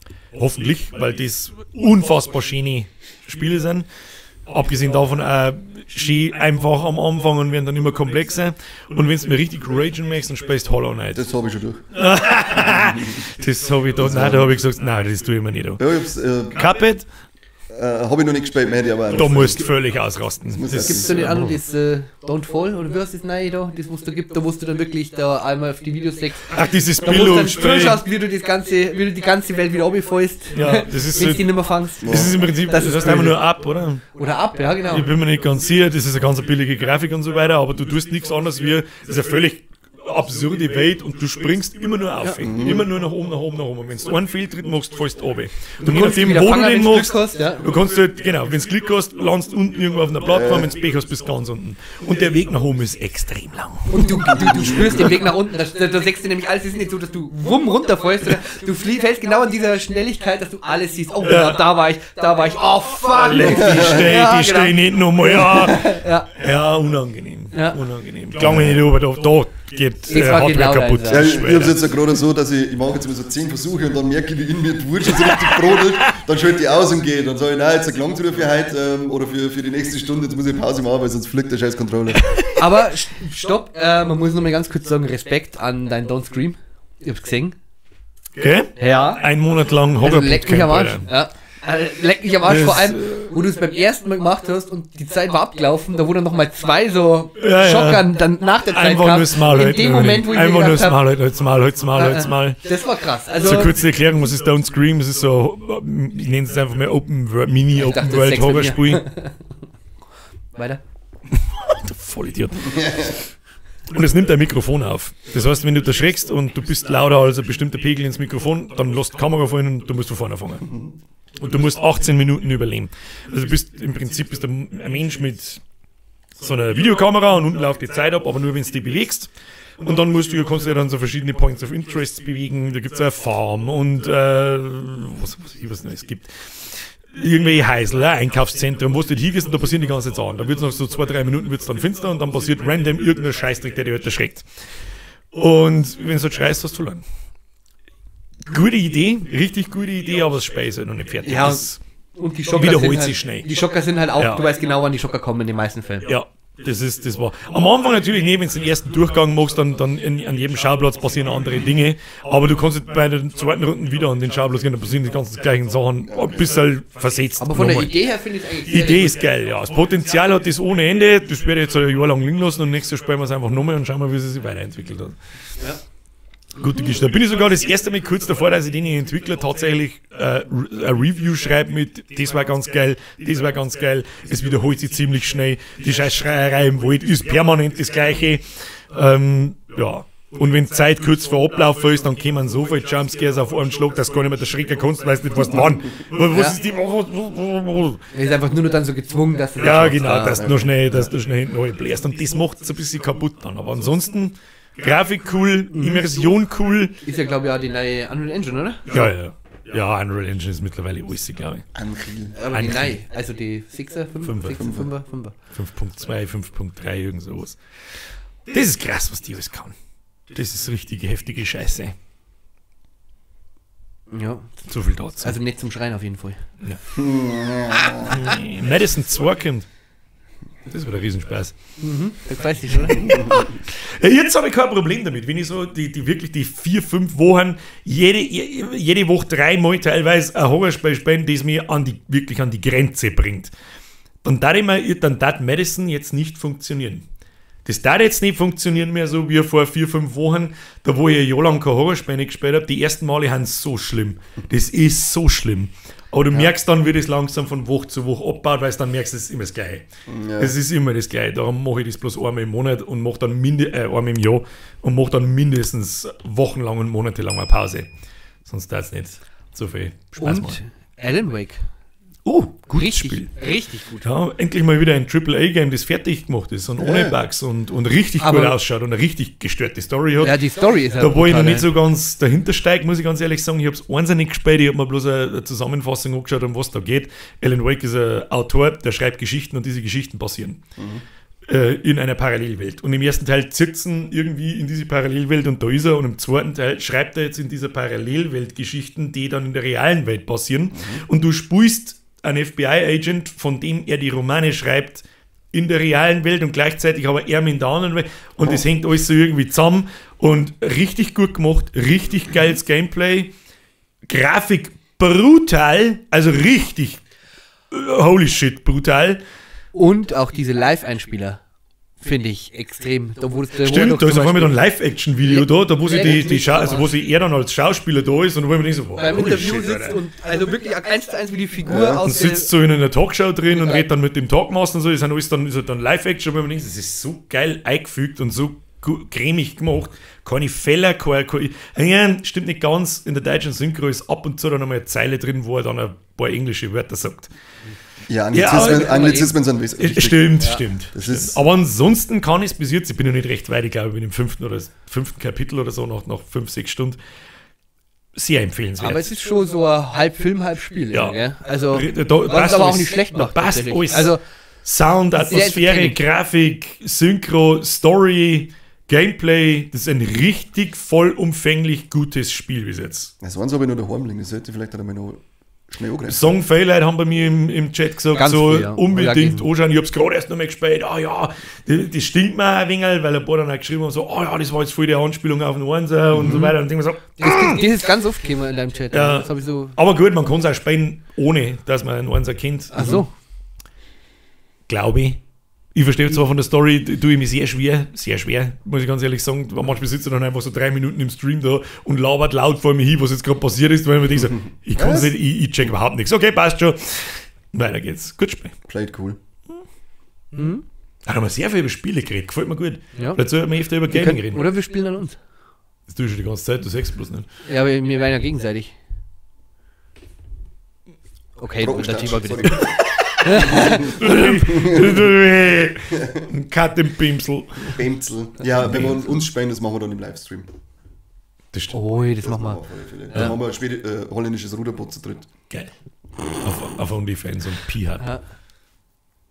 Hoffentlich, weil das unfassbar schöne Spiele sind. Abgesehen davon auch schön einfach am Anfang und werden dann immer komplexer. Und wenn du mir richtig ragen möchtest, dann spielst du Hollow Knight. Das habe ich schon durch. Das habe ich da, nein, da habe ich gesagt, nein, das tue ich mir nicht an. Ja, ich hab's, Cuphead, habe ich noch nicht gespielt, mehr, aber da musst du völlig ausrasten. muss Das, Gibt es da nicht auch noch das Don't Fall oder wie heißt das neue da, das was da gibt, da wo du dann wirklich da einmal auf die Videos siehst. Ach, dieses Da wo du dann Billo-Spiel. zuschaust, wie du das ganze, wie du die ganze Welt wieder runterfällst. Ja, das ist wenn so- du die nicht mehr fangst. Das ist im Prinzip, Das das, ist heißt einfach böse. nur ab, oder? Oder ab, ja genau. Ich bin mir nicht ganz sicher, das ist eine ganz billige Grafik und so weiter, aber du tust nichts anderes wie, das ist eine völlig absurde Welt und du springst immer nur auf. Immer nur nach oben, nach oben, nach oben. Und wenn du einen Fehltritt machst, fällst du runter. Und je kannst nachdem, wieder wo du fangen, den wenn's Glück machst, hast, ja. du kannst halt, genau, wenn du Glück hast, landest du unten irgendwo auf einer Plattform, wenn du Pech hast, bist du ganz unten. Und der Weg nach oben ist extrem lang. Und du spürst den Weg nach unten. Da siehst du nämlich alles. Es ist nicht so, dass du wumm runterfällst, sondern du fällst genau in dieser Schnelligkeit, dass du alles siehst. Oh, ja. Da war ich, da war ich. Oh, fuck. Leck, die steh, Ja, die genau. steh nicht nochmal. Ja, Ja. ja, unangenehm. Ja. Unangenehm. Klang mir nicht über, da geht Das war Hardware genau kaputt. deins, Ja, ich Schwer. hab's jetzt ja gerade so, dass ich mache jetzt immer so 10 Versuche und dann merke ich, wie in mir die Wut schon so richtig brodelt, dann schalte ich aus und gehe. Dann sage ich, nein, jetzt langt's wieder für heute oder für die nächste Stunde, jetzt muss ich Pause machen, weil sonst fliegt der scheiß Controller. Aber stopp, man muss noch mal ganz kurz sagen, Respekt an dein Don't Scream. Ich hab's gesehen. Okay? Ja. Ein Monat lang Also Horror leck mich am Arsch. Alter. Ja. Also, leck mich am Arsch, Das, vor allem, wo du es beim ersten Mal gemacht hast und die Zeit war abgelaufen, da wurde noch mal zwei so Ja, ja. Schockern dann nach der Zeit Einfach kamen. nur das Maul In halten. dem Moment, wo ich mir Einfach nur gedacht das hab, Maul halten, halt's Maul, halt's Maul, halt's Maul. das war krass. Also, So kurze Erklärung, was ist Don't Scream? Es ist so, ich nenne es einfach mal Open World, Mini dachte, Open das World ist Sex mit Horrorspiel. weiter. Du Vollidiot. Und es nimmt dein Mikrofon auf. Das heißt, wenn du da schreckst und du bist lauter als ein bestimmter Pegel ins Mikrofon, dann lässt die Kamera fallen und du musst von vorne anfangen. Und du musst 18 Minuten überleben. Also du bist im Prinzip bist du ein Mensch mit so einer Videokamera und unten läuft die Zeit ab, aber nur wenn du die bewegst. Und dann musst du, kannst du ja dann so verschiedene Points of Interest bewegen. Da gibt es eine Farm und was noch es gibt. Irgendwelche Häusl, ein Einkaufszentrum, wo du nicht hingehst und da passieren die ganze Zeit Sachen. Da wird es noch so 2, 3 Minuten wird's dann finster und dann passiert random irgendein Scheißdreck, der dich halt erschreckt. Und wenn du halt schreist, hast du verloren. Gute Idee, richtig gute Idee, aber das Spiel ist halt noch nicht fertig. Ja, Das, Und die Schocker Wiederholt sind halt, sich schnell. Die Schocker sind halt auch, Ja. du weißt genau, wann die Schocker kommen in den meisten Fällen. ja, das war. Am Anfang natürlich nicht, wenn du den ersten Durchgang machst, dann an jedem Schauplatz passieren andere Dinge. Aber du kannst halt bei der zweiten Runde wieder an den Schauplatz gehen, da passieren die ganzen gleichen Sachen, ein bisschen versetzt. Aber von der nochmal. Idee her finde ich es eigentlich Die sehr Idee ist geil, ja. Das Potenzial hat das ohne Ende. Das werde ich jetzt ein Jahr lang liegen lassen und nächstes Jahr spielen wir es einfach nochmal und schauen mal, wie es sich weiterentwickelt hat. Ja. Gute Geschichte. Da bin ich sogar das erste Mal kurz davor, dass ich den Entwickler tatsächlich ein Review schreibe mit, das war ganz geil, das war ganz geil, es wiederholt sich ziemlich schnell, die scheiß Schreierei im Wald ist permanent das Gleiche. Ja. Und wenn Zeit kurz vor Ablauf ist, dann kommen so viele Jumpscares auf einen Schlag, dass gar nicht mehr der Schrecker kannst, weißt nicht, was wann. Was Ja. ist die? Er ist einfach nur noch dann so gezwungen, dass du das Ja, machst. genau, Ah. dass du schnell hinten bläst. Und das macht es ein bisschen kaputt dann. Aber ansonsten, Grafik cool, Immersion cool. Ist ja, glaube ich, auch die neue Unreal Engine, oder? Ja, ja. Ja, Unreal Engine ist mittlerweile alles, glaube ich. Unreal. Aber die Unreal. neue, also die 6er, 5, Fünfer. 6er, 5er, 5er. 5.2, 5.3, irgend sowas. Das ist krass, was die alles kann. Das ist richtige heftige Scheiße. Ja, So viel dazu. also nicht zum Schreien auf jeden Fall. Nee, Madison 2 kommt. Das wird ein Riesenspaß. Das weiß ich, oder? Ja, jetzt habe ich kein Problem damit, wenn ich so die wirklich die 4, 5 Wochen, jede Woche dreimal teilweise ein Horrorspiel spielen, das mich wirklich an die Grenze bringt. Dann darf ich mir, dann darf Madison jetzt nicht funktionieren. Das darf jetzt nicht funktionieren mehr so wie vor 4, 5 Wochen, da wo ich ein Jahr lang kein Horrorspiel nicht gespielt habe. Die ersten Male sind so schlimm. Das ist so schlimm. Aber du merkst dann, wie das langsam von Woche zu Woche abbaut, weil du dann merkst, es ist immer das Gleiche. Ja. Es ist immer das Gleiche. Darum mache ich das bloß einmal im Monat und mache dann einmal im Jahr und mache dann mindestens wochenlang und monatelang eine Pause. Sonst darf es nicht so viel Spaß Und machen. Alan Wake. Oh, gutes Richtig, Spiel. richtig gut. Ja, endlich mal wieder ein AAA-Game, das fertig gemacht ist und ohne Bugs und richtig Aber- gut ausschaut und eine richtig gestörte Story hat. Ja, die Story ist halt Da wo ich noch brutal, nicht so ganz dahinter steige, muss ich ganz ehrlich sagen, ich habe es eins nicht gespielt, ich habe mir bloß eine Zusammenfassung angeschaut, um was da geht. Alan Wake ist ein Autor, der schreibt Geschichten und diese Geschichten passieren. In einer Parallelwelt. Und im ersten Teil zirkt ihn irgendwie in diese Parallelwelt und da ist er. Und im zweiten Teil schreibt er jetzt in dieser Parallelwelt Geschichten, die dann in der realen Welt passieren. Und du spielst einen FBI-Agent, von dem er die Romane schreibt, in der realen Welt und gleichzeitig aber er in der anderen Welt. Und das hängt alles so irgendwie zusammen. Und richtig gut gemacht, richtig geiles Gameplay. Grafik brutal, also richtig, holy shit, brutal. Und auch diese Live-Einspieler finde ich extrem. Da wo, da wo Stimmt, doch da ist zum auf einmal dann Beispiel Live-Action-Video da, wo sie Live- also wo sie er dann als Schauspieler da ist und wo ich mir denke so, wow, beim holy Interview shit, sitzt Alter. und also wirklich 1:1 wie die Figur Und aus der sitzt so in einer Talkshow drin und redet dann mit dem Talkmaster und so, das sind alles dann, ist halt dann Live-Action, wo man denkt, das ist so geil eingefügt und so cremig gemacht. Keine Fehler, keine, ja, stimmt nicht ganz. In der deutschen Synchro ist ab und zu dann nochmal eine Zeile drin, wo er dann ein paar englische Wörter sagt. Ja, Anglizismen, Ja, aber- Anglizismen sind wichtig. Stimmt, stimmt. Das stimmt. ist- Aber ansonsten kann ich es bis jetzt, ich bin noch nicht recht weit, ich glaube, ich bin im fünften Kapitel oder so, nach 5, 6 Stunden. Sehr empfehlenswert. Aber es ist schon so ein halb Film, halb Spiel. Ja. Gell? Also, Da was es passt aber auch alles. nicht schlecht macht. Passt tatsächlich. alles. Also, Sound, Sehr Atmosphäre, entertaining. Grafik, Synchro, Story, Gameplay. Das ist ein richtig vollumfänglich gutes Spiel bis jetzt. Das waren habe ich noch daheim liegen, das sollte ich vielleicht auch einmal noch schnell angreifen. Song Fairlight haben bei mir im Chat gesagt, Ganz so früh, ja. unbedingt Ja, anschauen. Ich hab's gerade erst noch mal gespielt. Ah ja, das stinkt mir auch ein wenig, weil ein paar dann auch geschrieben haben, so, ah ja, das war jetzt voll die Anspielung auf den Einser und so weiter. Und denk mir so, das ist ganz oft gekommen in deinem Chat. Ja. Das habe ich so. aber gut, man kann es auch spielen, ohne dass man einen Einser kennt. Ach so. Glaube ich. Ich verstehe zwar von der Story, tue ich mich sehr schwer, muss ich ganz ehrlich sagen. Manchmal sitzt er dann einfach so 3 Minuten im Stream da und labert laut vor mir hin, was jetzt gerade passiert ist, weil ich mir denke so, ich kann es nicht, ich check überhaupt nichts. Okay, passt schon. Weiter geht's. Gut Spiel. Played cool. Da haben wir sehr viel über Spiele geredet, gefällt mir gut. Ja. Vielleicht sollten wir öfter über Wir Gaming können, reden. oder wir spielen an uns. Das tue ich schon die ganze Zeit, du sagst bloß nicht. Ja, aber wir werden ja gegenseitig. Okay, Trockenstart, unterzieh mal bitte. sorry. Ein Cut im Pimsel. Bemzel. Ja, wenn wir uns spielen, das machen wir dann im Livestream. Das stimmt. Oh, das machen wir. auf alle Fälle. Dann machen wir ein holländisches Ruderboot zu dritt. Geil. Auf OnlyFans und P-Hub. Ja.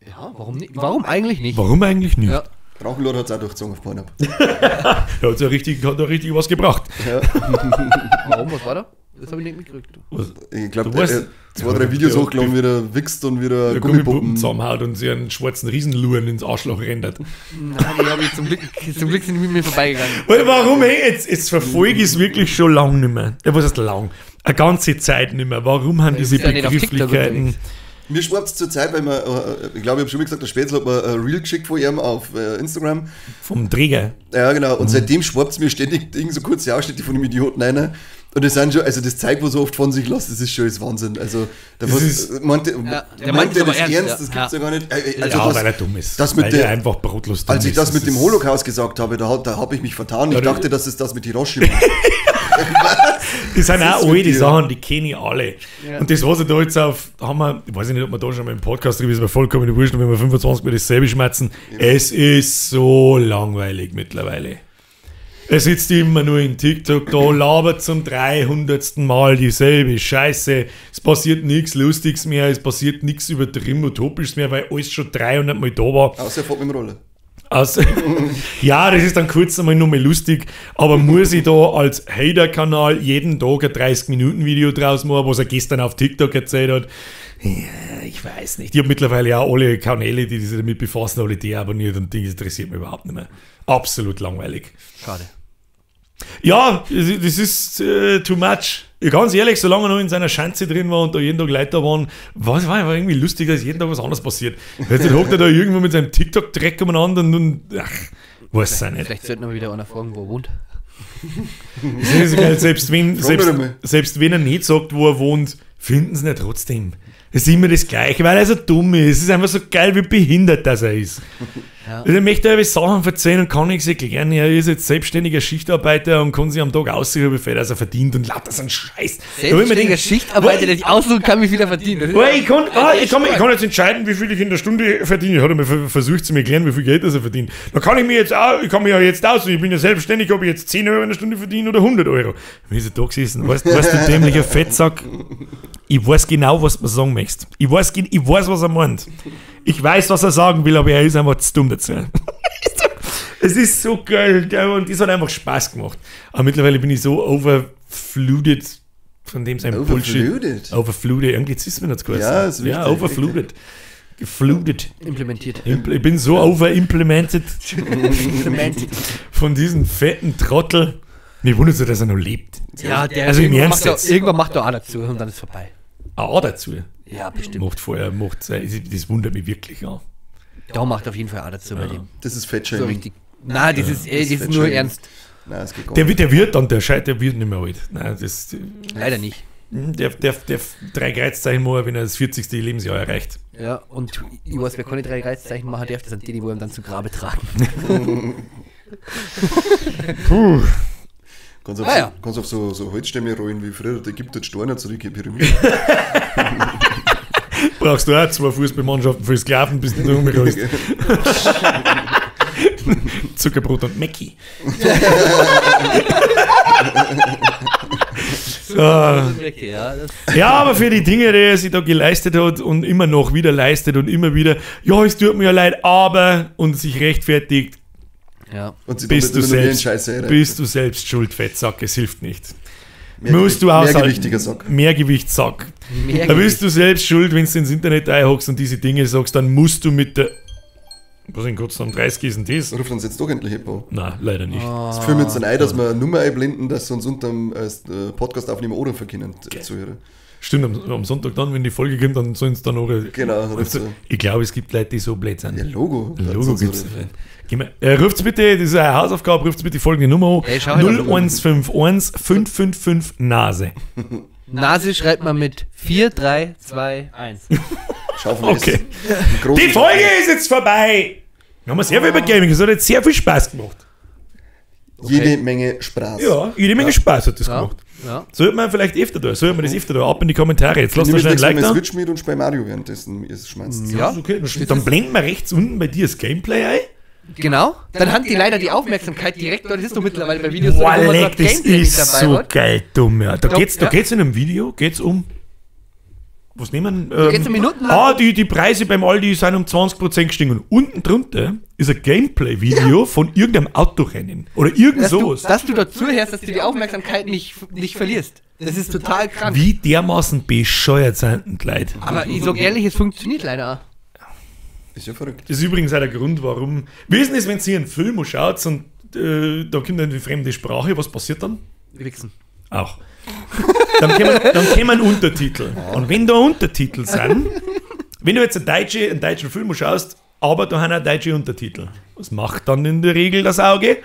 Ja, warum nicht? Warum eigentlich nicht? Warum eigentlich nicht? Ja. Drachenlord hat es auch durchgezogen auf Pornhub. Er hat ja richtig, hat ja richtig was gebracht. Warum? Was war da? Das habe ich nicht mitgekriegt. Was, Ich glaube, Du weißt- er hat 2, 3 Videos Ja, hochgeladen, wie er wichst und wieder der Gummipuppen Gummipuppen. zusammenhaut und sich einen schwarzen Riesenluren ins Arschloch rendert. Nein, die habe ich zum Glück sind die mit mir vorbeigegangen. Weil warum, ey, jetzt verfolge ich es wirklich schon lang nicht mehr. Ja, was heißt lang? Eine ganze Zeit nicht mehr. Warum haben diese bist ja nicht auf TikTok Begrifflichkeiten... unterwegs. Mir schwappt es zur Zeit, weil man, ich glaube, ich habe schon mal gesagt, der Spätzle hat mir ein Reel geschickt von ihm auf Instagram. Vom Träger. Ja, genau. Und seitdem schwappt es mir ständig irgend so kurze Ausschnitte von dem Idioten rein. Und das sind schon, also das zeigt, was er oft von sich lässt, das ist schon das Wahnsinn. Also, da Das was, ist- meinte, Ja, der meint meint es der aber das ernst, ernst, ja. das gibt's ja Ja. gar nicht. Also ja, das, weil er dumm ist. das mit weil der- der einfach brotlos dumm als ich ist. das mit dem ist- Holocaust gesagt habe, da habe ich mich vertan. Ich Ja, du- dachte, das ist das mit Hiroshima. Das sind Was auch ist alle mit die dir? Sachen, die kenne ich alle. Ja. Und das, was ich da jetzt auf, haben wir, ich weiß nicht, ob wir da schon mal im Podcast drüber ist, mir vollkommen wurscht, und wenn wir 25 Mal dasselbe schmerzen. Es ist so langweilig mittlerweile. Er sitzt immer nur in TikTok da, labert zum 300. Mal dieselbe Scheiße. Es passiert nichts Lustiges mehr, es passiert nichts übertrieben Utopisches mehr, weil alles schon 300 Mal da war. Außer er fährt mit dem Roller. Also, ja, das ist dann kurz einmal nur mal lustig, aber muss ich da als Hater-Kanal jeden Tag ein 30-Minuten-Video draus machen, was er gestern auf TikTok erzählt hat? Ja, ich weiß nicht. Ich habe mittlerweile auch alle Kanäle, die sich damit befassen, alle deabonniert und Dinge interessiert mich überhaupt nicht mehr. Absolut langweilig. Schade. Ja, das ist too much. Ja, ganz ehrlich, solange er noch in seiner Schanze drin war und da jeden Tag Leute da waren, war irgendwie lustig, dass jeden Tag was anderes passiert. Jetzt hockt er da irgendwo mit seinem TikTok-Dreck umeinander und ach, weiß auch nicht. Vielleicht sollten wir wieder einer fragen, wo er wohnt. Das ist geil, selbst wenn, Frag mich selbst, doch mal. selbst wenn er nicht sagt, wo er wohnt, Finden sie nicht trotzdem. Es ist immer das Gleiche, weil er so dumm ist. Es ist einfach so geil, wie behindert das er ist. Ja. Also er möchte aber Sachen verzeihen und kann nichts erklären. Er ist jetzt selbstständiger Schichtarbeiter und kann sich am Tag aussuchen, wie viel er verdient und lauter so einen Scheiß. Da hab ich mir Selbstständiger gedacht, Schichtarbeiter, der sich aussuchen kann, wie viel er verdient. Das ist Oh, ich kann jetzt entscheiden, wie viel ich in der Stunde verdiene. Ich habe mir versucht zu erklären, wie viel Geld das er verdient. Da kann ich mir jetzt auch, ich kann mir ja jetzt aussuchen, ich bin ja selbstständig, ob ich jetzt 10 Euro in der Stunde verdiene oder 100 Euro. Wie ist er da gesessen? Weißt du, dämlicher Fettsack, ich weiß genau, was du sagen möchtest. Ich weiß, was er meint. Ich weiß, was er sagen will, aber er ist einfach zu dumm dazu. Es ist so geil, und das hat einfach Spaß gemacht. Aber mittlerweile bin ich so overflooded von dem sein Bullshit. Overflooded? Overflooded, irgendwie ist mir das geheißen. Ja, ist richtig, Ja, overflooded. Geflooded. Implementiert. Ich bin so overimplemented von diesem fetten Trottel. Mir wundert es, dass er noch lebt. Ja, der Also im irgendwann Ernst macht er, jetzt. irgendwann macht er auch dazu und dann ist vorbei. Auch dazu. Ja, bestimmt. Macht vorher, das wundert mich wirklich auch. Da macht auf jeden Fall auch dazu bei dem. Das ist Fettshaming. So richtig. Nein, das ist, das ist nur Fettshaming. ernst. Nein, es geht gar Der, nicht. der wird dann, der Scheit, der wird nicht mehr alt. Nein, das, Leider nicht. der 3 Kreuzzeichen machen, wenn er das 40. Lebensjahr erreicht. Ja, und ich weiß, wer keine 3 Kreuzzeichen machen darf, das sind die, die wollen dann zu Grabe tragen. Puh. Kannst auf, Ah, ja. so, kannst auf so Holzstämme rollen wie früher, der gibt dort Steine zurück in die Pyramide. Brauchst du auch 2 Fußballmannschaften für Sklaven, bis du da rumrollst. Zuckerbrot und Mäcki. Ja, das Ja, aber für die Dinge, die er sich da geleistet hat und immer noch wieder leistet und immer wieder, ja, es tut mir ja leid, aber und sich rechtfertigt, ja. Und sie bist du damit immer noch mehr in selbst, Scheiße rein. bist du selbst schuld, Fettsack, es hilft nicht. Musst du aushalten. Mehrgewichtiger Sack. Mehrgewichtssack. Mehrgewicht. Da bist du selbst schuld, wenn du ins Internet einhockst und diese Dinge sagst, dann musst du mit der. Was in Gott sei Dank 30 ist denn das? Ruft uns jetzt doch endlich jemand an. Nein, leider nicht. Das führen wir jetzt dann ein, dass wir eine Nummer einblenden, dass sie uns unterm Podcast aufnehmen oder verkennen, Zuhörer. Stimmt, am Sonntag dann, wenn die Folge kommt, dann sollen sie dann auch. Genau, ruft Also, sie. ich glaube, es gibt Leute, die so blöd sind. Ja, Logo. Logo gibt's. Ruft's bitte, das ist eine Hausaufgabe, ruft's bitte die folgende Nummer an. Ey, schau halt 0151 555 Nase. Nase schreibt man mit 4, 3, 2, 1. Schau von Okay. S. Großen Die Folge ist jetzt vorbei! Wir haben sehr viel über Gaming, es hat jetzt sehr viel Spaß gemacht. Jede Menge Spaß. Ja, jede Menge Spaß hat das Ja. gemacht. Ja. Sollte man vielleicht öfter da, sollte man das öfter da, ab in die Kommentare. Jetzt lasst Nimm uns jetzt schnell ein nächstes Mal Like mein da. Switch mit und spiel Mario währenddessen. Ihr schmeißt. Ja. Ist okay. Dann blenden wir rechts unten bei dir das Gameplay ein. Genau. Dann haben die leider die Aufmerksamkeit direkt dort. Das ist doch mittlerweile bei Videos so, Boah, wo man leck, dort das Gameplay ist mit dabei so hat. geil dumm, ja. Da Doch, geht's, da ja. geht's in einem Video, geht's um. Was nehmen? geht's um minutenlang. Ah, die Preise beim Aldi sind um 20% gestiegen. Und unten drunter ist ein Gameplay-Video von irgendeinem Autorennen. Oder irgend Dass du, sowas. dass du dazu hörst, dass du die Aufmerksamkeit nicht verlierst. Das ist total krank. Wie dermaßen bescheuert sind denn die Leute? Aber ich sag ehrlich, es funktioniert leider auch. Ist ja verrückt. Das ist übrigens auch der Grund, warum. Wie ist denn es, wenn ihr einen Film schaut und da kommt dann die fremde Sprache, was passiert dann? Wichsen. Auch. Dann kämen Untertitel. Und wenn da Untertitel sind, wenn du jetzt einen deutschen Film schaust, aber da haben auch deutsche Untertitel. Was macht dann in der Regel das Auge?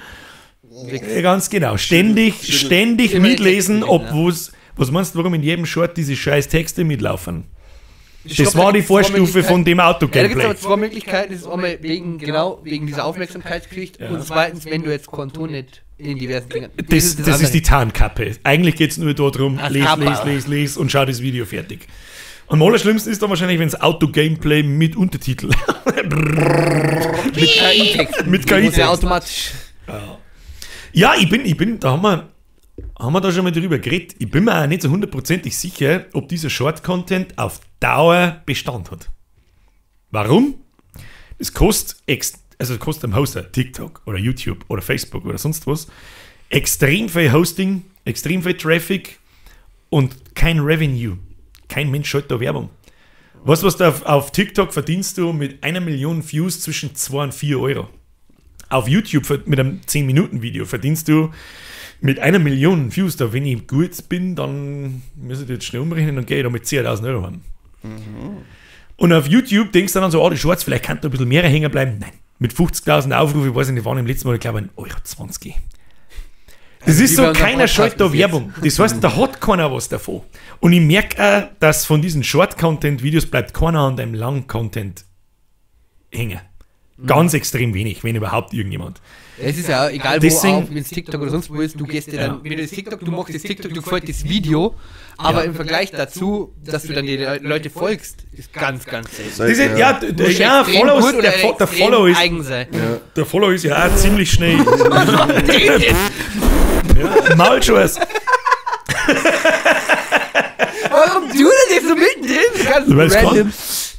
Ganz genau. Ständig Immer den mitlesen, Text ob lesen, wo's. Was meinst du, warum in jedem Short diese scheiß Texte mitlaufen? Ich Das glaub, war da die gibt's zwei Vorstufe von dem Ja, da gibt es Auto-Gameplay. aber zwei Möglichkeiten. Das ist einmal wegen dieser Aufmerksamkeitsgeschichte und zweitens, wenn du jetzt Konto nicht in diversen Dingen. Das ist die Tarnkappe. Eigentlich geht es nur darum, Das les, Kappa. les, les, les und schau das Video fertig. Am allerschlimmsten ist dann wahrscheinlich, wenn es Auto-Gameplay mit Untertitel. Mit KI-Text. Mit KI-Text. Ja, automatisch. Ja, ich bin, da haben wir da schon mal drüber geredet. Ich bin mir auch nicht so hundertprozentig sicher, ob dieser Short-Content auf Dauer Bestand hat. Warum? Es kostet, kostet am Hoster, TikTok oder YouTube oder Facebook oder sonst was, extrem viel Hosting, extrem viel Traffic und kein Revenue. Kein Mensch schaltet da Werbung. Weißt du, was du auf TikTok verdienst du mit 1 Million Views zwischen 2 und 4 Euro? Auf YouTube mit einem 10-Minuten-Video verdienst du mit 1 Million Views, da wenn ich gut bin, dann muss ich das jetzt schnell umrechnen und gehe ich da mit 10.000 Euro an. Und auf YouTube denkst du dann so, oh, die Shorts, vielleicht kann da ein bisschen mehr hängen bleiben. Nein, mit 50.000 Aufrufen, ich weiß nicht, waren im letzten Mal, ich glaube, 1,20 Euro. Das ist wie so, bei unserem keiner Podcast schaltet da bis jetzt. Werbung. Das heißt, da hat keiner was davon. Und ich merke auch, dass von diesen Short-Content-Videos bleibt keiner an deinem Lang-Content hängen. Mhm. Ganz extrem wenig, wenn überhaupt irgendjemand. Es ist ja egal, wo Deswegen- auf, wenn es TikTok oder sonst wo ist, du gehst dir dann, wenn du das TikTok, du machst das TikTok, du gefällt das Video, aber Ja. im Vergleich dazu, dass du dann die Leute folgst, ist ganz, ganz selten. Das ist, ja, Du musst ja, extrem Follows, gut oder der, der extrem Follow ist, eigen sein. der Follow ist ja auch ziemlich schnell. Ja, Maulscheiß. Warum tut er das so mittendrin? Ganz Weil's kann. random.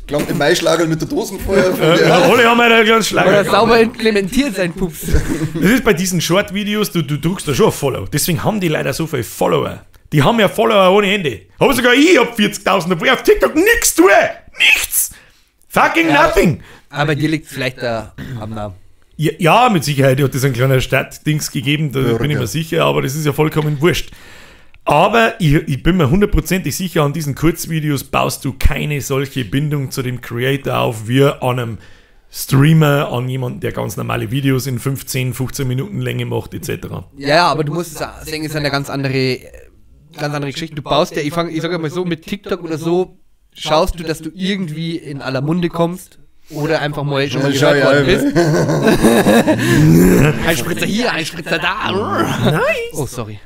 Klang im Maischlager mit der Dosenfeuer. Ja, alle haben einen kleinen Oder Schlager. sauber implementiert sein Pups. Das ist bei diesen Short-Videos, du drückst da schon auf Follow. Deswegen haben die leider so viele Follower. Die haben ja Follower ohne Ende. Aber sogar ich hab 40.000, obwohl ich auf TikTok nichts tue. Nichts. Fucking Ja. nothing. Aber dir liegt vielleicht da am Namen. Ja, ja, mit Sicherheit hat das ein kleiner Stadtdings gegeben, da Bürger. bin ich mir sicher, aber das ist ja vollkommen wurscht. Aber ich bin mir hundertprozentig sicher, an diesen Kurzvideos baust du keine solche Bindung zu dem Creator auf, wie an einem Streamer, an jemanden, der ganz normale Videos in 15, 15 Minuten Länge macht, etc. Ja, aber du musst es auch sehen, ist eine ganz andere Geschichte. Du baust ja, ich sag mal so, mit TikTok oder so, schaust du, dass du irgendwie in aller Munde kommst oder einfach mal schon mal Ja, gehört schau, worden ja, bist. Ein Spritzer hier, ein Spritzer da. Nice! Oh, sorry.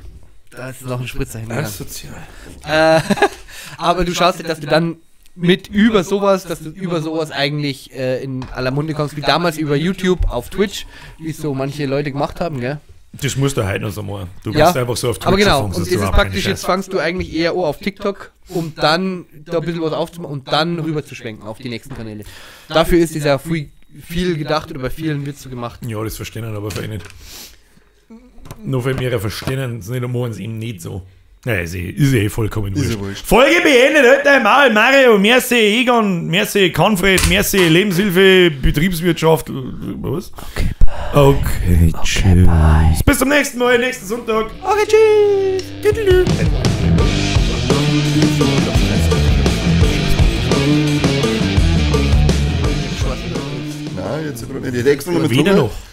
Da ist noch ein Spritzer hingegangen. Asozial. Aber du schaust ja, dass du dann mit über sowas, dass du über sowas eigentlich in aller Munde kommst, wie damals über YouTube auf Twitch, wie es so manche Leute gemacht haben, gell? Das musst du heute noch so machen. Du Ja, bist einfach so auf Twitch aber genau, und fängst und das das ist überhaupt keinen praktisch, jetzt Scheiß. fangst du eigentlich eher an auf TikTok, um dann da ein bisschen was aufzumachen und dann rüber zu schwenken auf die nächsten Kanäle. Dafür ist dieser viel, viel gedacht oder bei vielen wird so gemacht. Ja, das verstehen aber vielleicht nicht. Noch viel mehr verstehen es nicht und machen es eben nicht so. Naja, ist eh vollkommen Ist wurscht. eh wurscht. Folge beendet, halt dein Maul, Mario, merci Egon, merci Kanfred, merci Lebenshilfe, Betriebswirtschaft, was? Okay, bye. Okay, tschüss. Bye. Bis zum nächsten Mal, nächsten Sonntag. Okay, tschüss! Tüdelü. Nein, jetzt gerade nicht. Ich hätte extra noch mit Weder getrunken. noch.